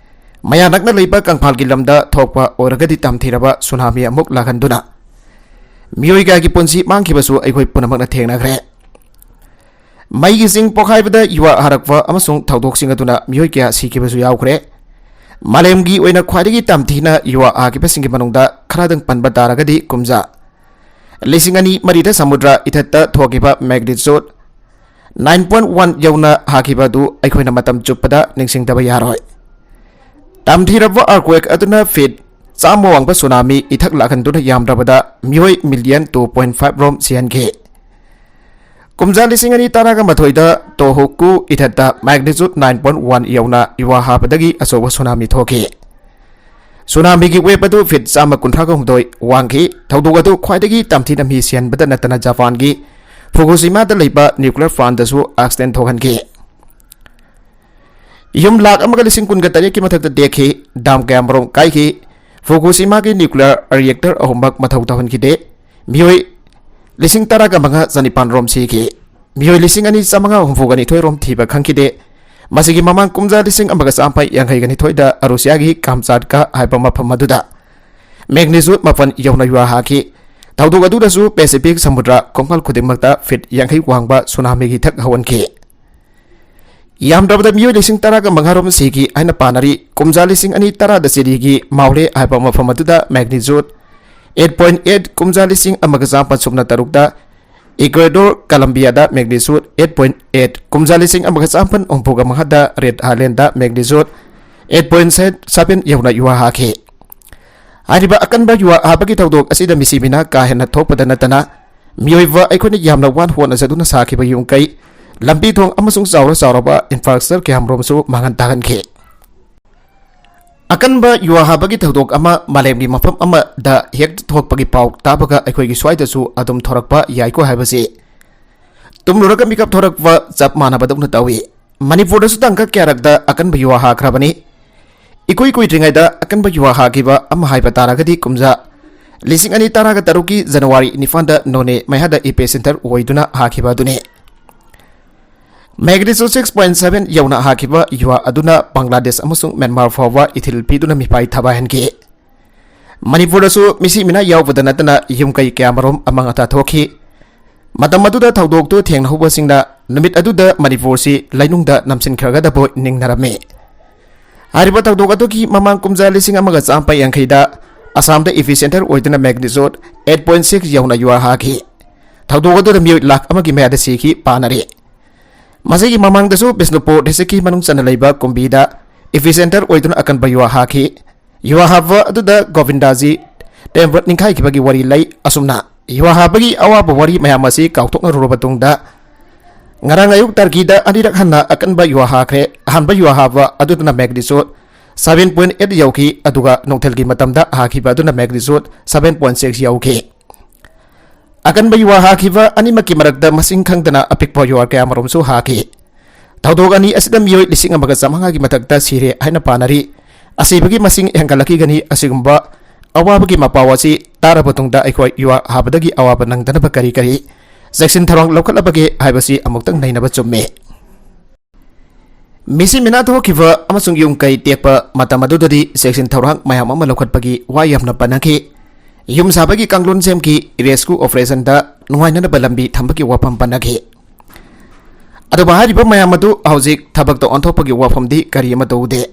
ꯃꯌꯥ ꯅꯛꯅ ꯂꯩꯕ ꯀꯪꯐꯥꯜꯒꯤ ꯂꯝꯗ ꯊꯣꯛꯄ ꯑꯣꯏꯔꯒꯗꯤ, ꯇꯝꯊꯤꯔꯕ ꯁꯨꯅꯥꯃꯤ ꯑꯃꯨꯛ ꯂꯥꯛꯍꯟꯗꯨꯅ ꯃꯤꯑꯣꯏ ꯀꯌꯥꯒꯤ ꯄꯨꯟꯁꯤ ꯃꯥꯡꯈꯤꯕꯁꯨ ꯑꯩꯈꯣꯏ ꯄꯨꯝꯅꯃꯛꯅ ꯊꯦꯡꯅꯈ꯭ꯔꯦ꯫ ꯃꯩꯒꯤ ꯆꯤꯡ ꯄꯣꯈꯥꯏꯕꯗ ꯌꯨꯍꯥꯔ ꯍꯥꯔꯛꯄ ꯑꯃꯁꯨꯡ ꯊꯧꯗꯣꯛꯁꯤꯡ ꯑꯗꯨꯅ ꯃꯤꯑꯣꯏ ꯀꯌꯥ ꯁꯤꯈꯤꯕꯁꯨ ꯌꯥꯎꯈ꯭ꯔꯦ꯫ ꯃꯥꯂꯦꯝꯒꯤ ꯑꯣꯏꯅ ꯈ꯭ꯋꯥꯏꯗꯒꯤ ꯇꯝꯊꯤꯅ ꯌꯨꯍꯥꯔ ꯍꯥꯈꯤꯕꯁꯤꯡꯒꯤ ꯃꯅꯨꯡꯗ ꯈꯔꯗꯪ ꯄꯟꯕ ꯇꯥꯔꯒꯗꯤ, ꯀꯨꯝꯖꯥ ꯂꯤꯁꯤꯡ ꯑꯅꯤ ꯃꯔꯤꯗ ꯁꯃꯨꯗ꯭ꯔ ꯏꯊꯠꯇ ꯊꯣꯛꯈꯤꯕ magnitude nine point one ꯌꯧꯅ ꯍꯥꯈꯤꯕ ꯑꯗꯨ ꯑꯩꯈꯣꯏꯅ ꯃꯇꯝ ꯆꯨꯞꯄꯗ ꯅꯤꯡꯁꯤꯡꯗꯕ ꯌꯥꯔꯣꯏ꯫ ꯇꯝꯊꯤꯔꯕ earthquake ꯑꯗꯨꯅ feet ꯆꯥꯝꯃ ꯋꯥꯡꯕ ꯁꯨꯅꯥꯃꯤ ꯏꯊꯛ ꯂꯥꯛꯍꯟꯗꯨꯅ ꯌꯥꯝꯗ꯭ꯔꯕꯗ ꯃꯤꯑꯣꯏ million two point five ꯔꯣꯝ ꯁꯤꯍꯟꯈꯤ꯫ ꯀꯨꯝꯖꯥ ꯂꯤꯁꯤꯡ ꯑꯅꯤ ꯇꯔꯥꯒ ꯃꯥꯊꯣꯏꯗ ꯇꯣꯍꯣꯀꯨ ꯏꯊꯠꯇ magnitude nine point one ꯌꯧꯅ ꯌꯨꯍꯥꯔ ꯍꯥꯕꯗꯒꯤ ꯑꯆꯧꯕ ꯁꯨꯅꯥꯃꯤ ꯊꯣꯛꯈꯤ꯫ ꯁꯨꯅꯥꯃꯤꯒꯤ wave ꯑꯗꯨ feet ꯆꯥꯝꯃ ꯀꯨꯟꯊ꯭ꯔꯥꯒ ꯍꯨꯝꯗꯣꯏ ꯋꯥꯡꯈꯤ꯫ ꯊꯧꯗꯣꯛ ꯑꯗꯨ ꯈ꯭ꯋꯥꯏꯗꯒꯤ ꯇꯝꯊꯤꯅ ꯃꯤ ꯁꯤꯍꯟꯕꯗ ꯅꯠꯇꯅ ꯖꯄꯥꯟꯒꯤ ꯐꯨꯀꯨꯁꯤꯃꯥꯗ ꯂꯩꯕ nuclear plantꯗꯁꯨ accident ꯊꯣꯛꯍꯟꯈꯤ꯫ ꯌꯨꯝ ꯂꯥꯈ ꯑꯃꯒ ꯂꯤꯁꯤꯡ ꯀꯨꯟꯒ ꯇꯔꯦꯠꯀꯤ ꯃꯊꯛꯇ ꯇꯦꯛꯈꯤ꯫ Dam ꯀꯌꯥꯃꯔꯨꯝ ꯀꯥꯏꯈꯤ꯫ ꯐꯨꯀꯨꯁꯤꯃꯥꯒꯤ nuclear reactor ꯑꯍꯨꯝꯃꯛ ꯃꯊꯧ ꯇꯧꯍꯟꯈꯤꯗꯦ꯫ ꯃꯤꯑꯣꯏ ꯂꯤꯁꯤꯡ ꯇꯔꯥꯒ ꯃꯉꯥ ꯆꯅꯤꯄꯥꯟ ꯔꯣꯝ ꯁꯤꯈꯤ꯫ ꯃꯤꯑꯣꯏ ꯂꯤꯁꯤꯡ ꯑꯅꯤ ꯆꯥꯝꯃꯉꯥ ꯍꯨꯝꯐꯨꯒ ꯅꯤꯊꯣꯏ ꯔꯣꯝ ꯊꯤꯕ ꯈꯪꯈꯤꯗꯦ꯫ ꯃꯁꯤꯒꯤ ꯃꯃꯥꯡ ꯀꯨꯝꯖꯥ ꯂꯤꯁꯤꯡ ꯑꯃꯒ ꯆꯥꯝꯃ ꯌꯥꯡꯈꯩꯒ ꯅꯤꯊꯣꯏꯗ ꯑꯔꯨꯁꯤꯌꯥꯒꯤ ꯀꯥꯝꯆꯥꯠꯀꯥ ꯍꯥꯏꯕ ꯃꯐꯝ ꯑꯗꯨꯗ magnitude ꯃꯥꯄꯟ ꯌꯧꯅ ꯌꯨꯍꯥꯔ ꯍꯥꯈꯤ꯫ ꯊꯧꯗꯣꯛ ꯑꯗꯨꯗꯁꯨ ꯄꯦꯁꯤꯐꯤꯛ ꯁꯃꯨꯗ꯭ꯔ ꯈꯣꯡꯕꯥꯜ ꯈꯨꯗꯤꯡꯃꯛꯇ ꯐꯤꯠ ꯌꯥꯡꯈꯩ ꯋꯥꯡꯕ ꯁꯨꯅꯥꯃꯤꯒꯤ ꯏꯊꯛ ꯍꯧꯍꯟꯈꯤ꯫ ꯌꯥꯝꯗ꯭ꯔꯕꯗ ꯃꯤꯑꯣꯏ ꯂꯤꯁꯤꯡ ꯇꯔꯥꯒ ꯃꯉꯥꯔꯣꯝ ꯁꯤꯈꯤ ꯍꯥꯏꯅ ꯄꯥꯅꯔꯤ꯫ ꯀꯨꯝꯖꯥ ꯂꯤꯁꯤꯡ ꯑꯅꯤ ꯇꯔꯥꯗ ꯆꯤꯂꯤꯒꯤ ꯃꯥꯎꯂꯦ ꯍꯥꯏꯕ ꯃꯐꯝ ꯑꯗꯨꯗ magnitude eight point eight, ꯀꯨꯝꯖꯥ ꯂꯤꯁꯤꯡ ꯑꯃꯒ ꯆꯥꯃꯥꯄꯟ ꯁꯨꯞꯅ ꯇꯔꯨꯛꯇ ꯏꯀ꯭ꯋꯦꯗꯣꯔ ꯀꯂꯝꯕꯤꯌꯥꯗ magnitude eight point eight, ꯀꯨꯝꯖꯥ ꯂꯤꯁꯤꯡ ꯑꯃꯒ ꯆꯥꯃꯥꯄꯟ ꯍꯨꯝꯐꯨꯒ ꯃꯉꯥꯗ red island magnitude eight point seven ꯌꯧꯅ ꯌꯨꯍꯥ ꯍꯥꯈꯤ꯫ ꯍꯥꯏꯔꯤꯕ ꯑꯀꯟꯕ ꯌꯨꯍꯥ ꯍꯥꯕꯒꯤ ꯊꯧꯗꯣꯛ ꯑꯁꯤꯗ ꯃꯤꯁꯤ ꯃꯤꯅꯥ ꯀꯥ ꯍꯦꯟꯅ ꯊꯣꯛꯄꯗ ꯅꯠꯇꯅ, ꯃꯤꯑꯣꯏꯕ ꯑꯩꯈꯣꯏꯅ ꯌꯥꯝꯅ ꯋꯥꯅ ꯍꯣꯠꯅꯖꯗꯨꯅ ꯁꯥꯈꯤꯕ ꯌꯨꯝ ꯀꯩ, ꯂꯝꯕꯤ ꯊꯣꯡ ꯑꯃꯁꯨꯡ ꯆꯥꯎꯔ ꯆꯥꯎꯔꯕ infrastructure ꯀꯌꯥꯃꯔꯨꯝꯁꯨ ꯃꯥꯡꯍꯟ ꯇꯥꯛꯍꯟꯈꯤ꯫ ꯑꯀꯟꯕ ꯌꯨꯍꯥ ꯍꯥꯕꯒꯤ ꯊꯧꯗꯣꯛ ꯑꯃ ꯃꯥꯂꯦꯝꯒꯤ ꯃꯐꯝ ꯑꯃꯗ ꯍꯦꯛ ꯊꯣꯛꯄꯒꯤ ꯄꯥꯎ ꯇꯥꯕꯒ ꯑꯩꯈꯣꯏꯒꯤ ꯁ꯭ꯋꯥꯏꯗꯁꯨ ꯑꯗꯨꯝ ꯊꯣꯔꯛꯄ ꯌꯥꯏꯀꯣ ꯍꯥꯏꯕꯁꯤ ꯇꯨꯝꯂꯨꯔꯒ ꯃꯤꯀꯞ ꯊꯣꯔꯛꯄ ꯆꯞ ꯃꯥꯟꯅꯕꯗꯧꯅ ꯇꯧꯏ꯫ ꯃꯅꯤꯄꯨꯔꯗꯁꯨ ꯇꯥꯡꯀꯛ ꯀꯌꯥꯔꯛꯇ ꯑꯀꯟꯕ ꯌꯨꯍꯥ ꯍꯥꯈ꯭ꯔꯕꯅꯤ꯫ ꯏꯀꯨꯏ ꯀꯨꯏꯗ꯭ꯔꯤꯉꯩꯗ ꯑꯀꯟꯕ ꯌꯨꯍꯥ ꯍꯥꯈꯤꯕ ꯑꯃ ꯍꯥꯏꯕ ꯇꯥꯔꯒꯗꯤ ꯀꯨꯝꯖꯥ ꯂꯤꯁꯤꯡ ꯑꯅꯤ ꯇꯔꯥꯒ ꯇꯔꯨꯛꯀꯤ ꯖꯅꯋꯥꯔꯤ ꯅꯤꯄꯥꯟꯗ ꯅꯣꯅꯦ ꯃꯌꯥꯗ epicenter ꯑꯣꯏꯗꯨꯅ ꯍꯥꯈꯤꯕ ꯑꯗꯨꯅꯤ꯫ Magnitude six point seven ꯌꯧꯅ ꯍꯥꯈꯤꯕ ꯌꯨꯍꯥ ꯑꯗꯨꯅ ꯕꯪꯒ꯭ꯂꯥꯗꯦꯁ ꯑꯃꯁꯨꯡ ꯃ꯭ꯌꯥꯟꯃꯥꯔ ꯐꯥꯎꯕ ꯏꯊꯤꯜ ꯄꯤꯗꯨꯅ ꯃꯤꯄꯥꯏ ꯊꯕꯥꯏꯍꯟꯈꯤ꯫ ꯃꯅꯤꯄꯨꯔꯗꯁꯨ ꯃꯤꯁꯤ ꯃꯤꯅꯥ ꯌꯥꯎꯕꯗ ꯅꯠꯇꯅ ꯌꯨꯝ ꯀꯩ ꯀꯌꯥꯃꯔꯨꯝ ꯑꯃꯥꯡ ꯑꯇꯥ ꯊꯣꯛꯈꯤ꯫ ꯃꯇꯝ ꯑꯗꯨꯗ ꯊꯧꯗꯣꯛꯇꯨ ꯊꯦꯡꯅꯍꯧꯕꯁꯤꯡꯅ ꯅꯨꯃꯤꯠ ꯑꯗꯨꯗ ꯃꯅꯤꯄꯨꯔꯁꯤ ꯂꯩꯅꯨꯡꯗ ꯅꯝꯁꯤꯟꯈ꯭ꯔꯒꯗꯕꯣꯏ ꯅꯤꯡꯅꯔꯝꯃꯤ꯫ ꯍꯥꯏꯔꯤꯕ ꯊꯧꯗꯣꯛ ꯑꯗꯨꯒꯤ ꯃꯃꯥꯡ ꯀꯨꯝꯖꯥ ꯂꯤꯁꯤꯡ ꯑꯃꯒ ꯆꯥꯃꯥꯄꯟ ꯌꯥꯡꯈꯩꯗ ꯑꯁꯥꯝꯗ epicenter ꯑꯣꯏꯗꯨꯅ magnitude eight point six ꯌꯧꯅ ꯌꯨꯍꯥ ꯍꯥꯈꯤ꯫ ꯊꯧꯗꯣꯛ ꯑꯗꯨꯗ ꯃꯤꯑꯣꯏ ꯂꯥꯈ ꯑꯃꯒꯤ ꯃꯌꯥꯗ ꯁꯤꯈꯤ ꯄꯥꯅꯔꯤ꯫ ꯃꯁꯤꯒꯤ ꯃꯃꯥꯡꯗꯁꯨ ꯕꯤꯁꯅꯨꯄꯨꯔ districtꯀꯤ ꯃꯅꯨꯡ ꯆꯟꯅ ꯂꯩꯕ ꯀꯨꯝꯕꯤꯗ epicenter ꯑꯣꯏꯗꯨꯅ ꯑꯀꯟꯕ ꯌꯨꯍꯥ ꯍꯥꯈꯤ꯫ ꯌꯨꯍꯥ ꯍꯥꯕ ꯑꯗꯨꯗ ꯒꯣꯕꯤꯟꯗꯥꯖꯤ ꯇꯦꯝꯕꯠ ꯅꯤꯡꯈꯥꯏꯈꯤꯕꯒꯤ ꯋꯥꯔꯤ ꯂꯩ꯫ ꯑꯁꯨꯝꯅ ꯌꯨꯍꯥ ꯍꯥꯕꯒꯤ ꯑꯋꯥꯕ ꯋꯥꯔꯤ ꯃꯌꯥꯝ ꯑꯁꯤ ꯀꯥꯎꯊꯣꯛꯅꯔꯨꯔꯕ ꯇꯨꯡꯗ, ꯉꯔꯥꯡ ꯑꯌꯨꯛ ꯇꯔꯀꯤꯗ ꯑꯅꯤꯔꯛ ꯍꯟꯅ ꯑꯀꯟꯕ ꯌꯨꯍꯥ ꯍꯥꯈ꯭ꯔꯦ꯫ ꯑꯍꯥꯟꯕ ꯌꯨꯍꯥ ꯍꯥꯕ ꯑꯗꯨꯗꯅ magnitude seven point eight ꯌꯧꯈꯤ, ꯑꯗꯨꯒ ꯅꯨꯡꯊꯤꯜꯒꯤ ꯃꯇꯝꯗ ꯍꯥꯈꯤꯕ ꯑꯗꯨꯅ magnitude seven point six ꯌꯧꯈꯤ꯫ ꯑꯀꯟꯕ ꯌꯨꯍꯥ ꯍꯥꯈꯤꯕ ꯑꯅꯤꯃꯛꯀꯤ ꯃꯔꯛꯇ ꯃꯁꯤꯡ ꯈꯪꯗꯅ ꯑꯄꯤꯛꯄ ꯌꯨꯍꯥ ꯀꯌꯥꯃꯔꯨꯝꯁꯨ ꯍꯥꯈꯤ꯫ ꯊꯧꯗꯣꯛ ꯑꯅꯤ ꯑꯁꯤꯗ ꯃꯤꯑꯣꯏ ꯂꯤꯁꯤꯡ ꯑꯃꯒ ꯆꯥꯃꯉꯥꯒꯤ ꯃꯊꯛꯇ ꯁꯤꯔꯦ ꯍꯥꯏꯅ ꯄꯥꯅꯔꯤ꯫ ꯑꯁꯤꯕꯒꯤ ꯃꯁꯤꯡ ꯍꯦꯟꯒꯠꯂꯛꯈꯤꯒꯅꯤ꯫ ꯑꯁꯤꯒꯨꯝꯕ ꯑꯋꯥꯕꯒꯤ ꯃꯄꯥꯎ ꯑꯁꯤ ꯇꯥꯔꯕ ꯇꯨꯡꯗ ꯑꯩꯈꯣꯏ ꯌꯨꯍꯥ ꯍꯥꯕꯗꯒꯤ ꯑꯋꯥꯕ ꯅꯪꯗꯅꯕ ꯀꯔꯤ ꯀꯔꯤ ꯆꯦꯛꯁꯤꯟ ꯊꯧꯔꯥꯡ ꯂꯧꯈꯠꯂꯕꯒꯦ ꯍꯥꯏꯕꯁꯤ ꯑꯃꯨꯛꯇꯪ ꯅꯩꯅꯕ ꯆꯨꯝꯃꯤ꯫ ꯃꯤꯁꯤ ꯃꯤꯅꯥ ꯊꯣꯛꯈꯤꯕ ꯑꯃꯁꯨꯡ ꯌꯨꯝ ꯀꯩ ꯇꯦꯛꯄ ꯃꯇꯝ ꯑꯗꯨꯗꯗꯤ ꯆꯦꯛꯁꯤꯟ ꯊꯧꯔꯥꯡ ꯃꯌꯥꯝ ꯑꯃ ꯂꯧꯈꯠꯄꯒꯤ ꯋꯥ ꯌꯥꯝꯅ ꯄꯟꯅꯈꯤ꯫ ꯌꯨꯝ ꯁꯥꯕꯒꯤ ꯀꯥꯡꯂꯣꯟ ꯁꯦꯝꯈꯤ꯫ ꯔꯦꯁꯀ꯭ꯌꯨ ꯑꯣꯄꯔꯦꯁꯟꯗ ꯅꯨꯡꯉꯥꯏꯅꯅꯕ ꯂꯝꯕꯤ ꯊꯝꯕꯒꯤ ꯋꯥꯐꯝ ꯄꯟꯅꯈꯤ꯫ ꯑꯗꯨꯕꯨ ꯍꯥꯏꯔꯤꯕ ꯃꯌꯥꯝ ꯑꯗꯨ ꯍꯧꯖꯤꯛ ꯊꯕꯛꯇ ꯑꯣꯟꯊꯣꯛꯄꯒꯤ ꯋꯥꯐꯝꯗꯤ ꯀꯔꯤ ꯑꯃꯠꯇ ꯎꯗꯦ꯫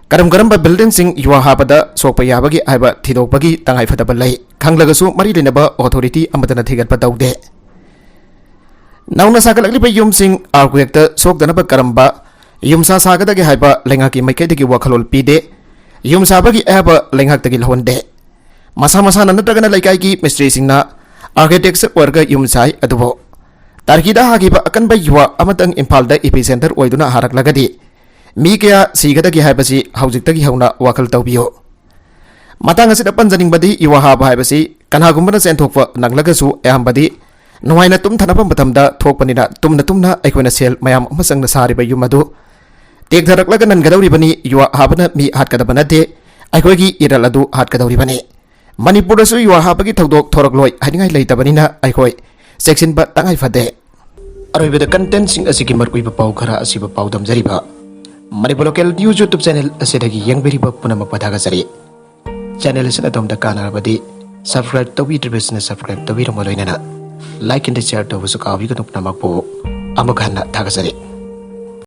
ꯀꯔꯝ ꯀꯔꯝꯕ ꯕꯤꯜꯗꯤꯡꯁꯤꯡ ꯌꯨꯍꯥ ꯍꯥꯕꯗ ꯁꯣꯛꯄ ꯌꯥꯕꯒꯦ ꯍꯥꯏꯕ ꯊꯤꯗꯣꯛꯄꯒꯤ ꯇꯉꯥꯏꯐꯗꯕ ꯂꯩ꯫ ꯈꯪꯂꯒꯁꯨ ꯃꯔꯤ ꯂꯩꯅꯕ ꯑꯣꯊꯣꯔꯤꯇꯤ ꯑꯃꯠꯇꯅ ꯊꯤꯒꯠꯄ ꯇꯧꯗꯦ꯫ ꯅꯧꯅ ꯁꯥꯒꯠꯂꯛꯂꯤꯕ ꯌꯨꯝꯁꯤꯡ ꯑꯥꯔꯀ꯭ꯋꯦꯛꯇ ꯁꯣꯛꯇꯅꯕ ꯀꯔꯝꯕ ꯌꯨꯝꯁꯥ ꯁꯥꯒꯗꯒꯦ ꯍꯥꯏꯕ ꯂꯩꯉꯥꯛꯀꯤ ꯃꯥꯏꯀꯩꯗꯒꯤ ꯋꯥꯈꯜꯂꯣꯟ ꯄꯤꯗꯦ꯫ ꯌꯨꯝ ꯁꯥꯕꯒꯤ ꯑꯌꯥꯕ ꯂꯩꯉꯥꯛꯇꯒꯤ ꯂꯧꯍꯟꯗꯦ꯫ ꯃꯁꯥ ꯃꯁꯥꯅ ꯅꯠꯇ꯭ꯔꯒꯅ ꯂꯩꯀꯥꯏꯒꯤ ꯃꯤꯁꯇ꯭ꯔꯤꯁꯤꯡꯅ ꯑꯥꯔꯀꯤꯇꯦꯛꯆꯔ ꯑꯣꯏꯔꯒ ꯌꯨꯝ ꯁꯥꯏ꯫ ꯑꯗꯨꯕꯨ ꯇꯔꯀꯤꯗ ꯍꯥꯈꯤꯕ ꯑꯀꯟꯕ ꯌꯨꯍꯥ ꯑꯃꯇꯪ ꯏꯝꯐꯥꯜꯗ ꯏꯄꯤ ꯁꯦꯟꯇꯔ ꯑꯣꯏꯗꯨꯅ ꯍꯥꯔꯛꯂꯒꯗꯤ ꯃꯤ ꯀꯌꯥ ꯁꯤꯒꯗꯒꯦ ꯍꯥꯏꯕꯁꯤ ꯍꯧꯖꯤꯛꯇꯒꯤ ꯍꯧꯅ ꯋꯥꯈꯜ ꯇꯧꯕꯤꯌꯨ꯫ ꯃꯇꯥꯡ ꯑꯁꯤꯗ ꯄꯟꯖꯅꯤꯡꯕꯗꯤ, ꯌꯨꯍꯥ ꯍꯥꯕ ꯍꯥꯏꯕꯁꯤ ꯀꯅꯥꯒꯨꯝꯕꯅ ꯆꯦꯟꯊꯣꯛꯄ ꯅꯪꯂꯒꯁꯨ ꯑꯌꯥꯝꯕꯗꯤ ꯅꯨꯡꯉꯥꯏꯅ ꯇꯨꯝꯊꯅꯕ ꯃꯇꯝꯗ ꯊꯣꯛꯄꯅꯤꯅ, ꯇꯨꯝꯅ ꯇꯨꯝꯅ ꯑꯩꯈꯣꯏꯅ ꯁꯦꯜ ꯃꯌꯥꯝ ꯑꯃ ꯆꯪꯅ ꯁꯥꯔꯤꯕ ꯌꯨꯝ ꯑꯗꯨ ꯇꯦꯛꯊꯔꯛꯂꯒ ꯅꯟꯒꯗꯧꯔꯤꯕꯅꯤ꯫ ꯌꯨꯍꯥ ꯍꯥꯕꯅ ꯃꯤ ꯍꯥꯠꯀꯗꯕ ꯅꯠꯇꯦ, ꯑꯩꯈꯣꯏꯒꯤ ꯏꯔꯜ ꯑꯗꯨ ꯍꯥꯠꯀꯗꯧꯔꯤꯕꯅꯤ꯫ ꯃꯅꯤꯄꯨꯔꯗꯁꯨ ꯌꯨꯍꯥ ꯍꯥꯕꯒꯤ ꯊꯧꯗꯣꯛ ꯊꯣꯔꯛꯂꯣꯏ ꯍꯥꯏꯅꯤꯡꯉꯥꯏ ꯂꯩꯇꯕꯅꯤꯅ ꯑꯩꯈꯣꯏ ꯆꯦꯛꯁꯤꯟꯕ ꯇꯉꯥꯏ ꯐꯗꯦ꯫ ꯑꯔꯣꯏꯕꯗ ꯀꯟꯇꯦꯟꯁꯤꯡ ꯑꯁꯤꯒꯤ ꯃꯔꯨꯑꯣꯏꯕ ꯄꯥꯎ ꯈꯔ ꯑꯁꯤꯕꯨ ꯄꯥꯎꯗꯝꯖꯔꯤꯕ Manipur local news YouTube channel ꯑꯁꯤꯗꯒꯤ ꯌꯦꯡꯕꯤꯔꯤꯕ ꯄꯨꯝꯅꯃꯛꯄꯨ ꯊꯥꯒꯠꯆꯔꯤ꯫ ꯆꯦꯅꯦꯜ ꯑꯁꯤꯅ ꯑꯗꯣꯝꯗ ꯀꯥꯟꯅꯔꯕꯗꯤ subscribe ꯇꯧꯕꯤꯗ꯭ꯔꯤꯕꯁꯤꯅ subscribe ꯇꯧꯕꯤꯔꯝꯃ ꯂꯣꯏꯅꯅ like and share ꯇꯧꯕꯁꯨ ꯀꯥꯎꯕꯤꯒꯅꯨ꯫ ꯄꯨꯝꯅꯃꯛꯄꯨ ꯑꯃꯨꯛ ꯍꯟꯅ ꯊꯥꯒꯠꯆꯔꯤ꯫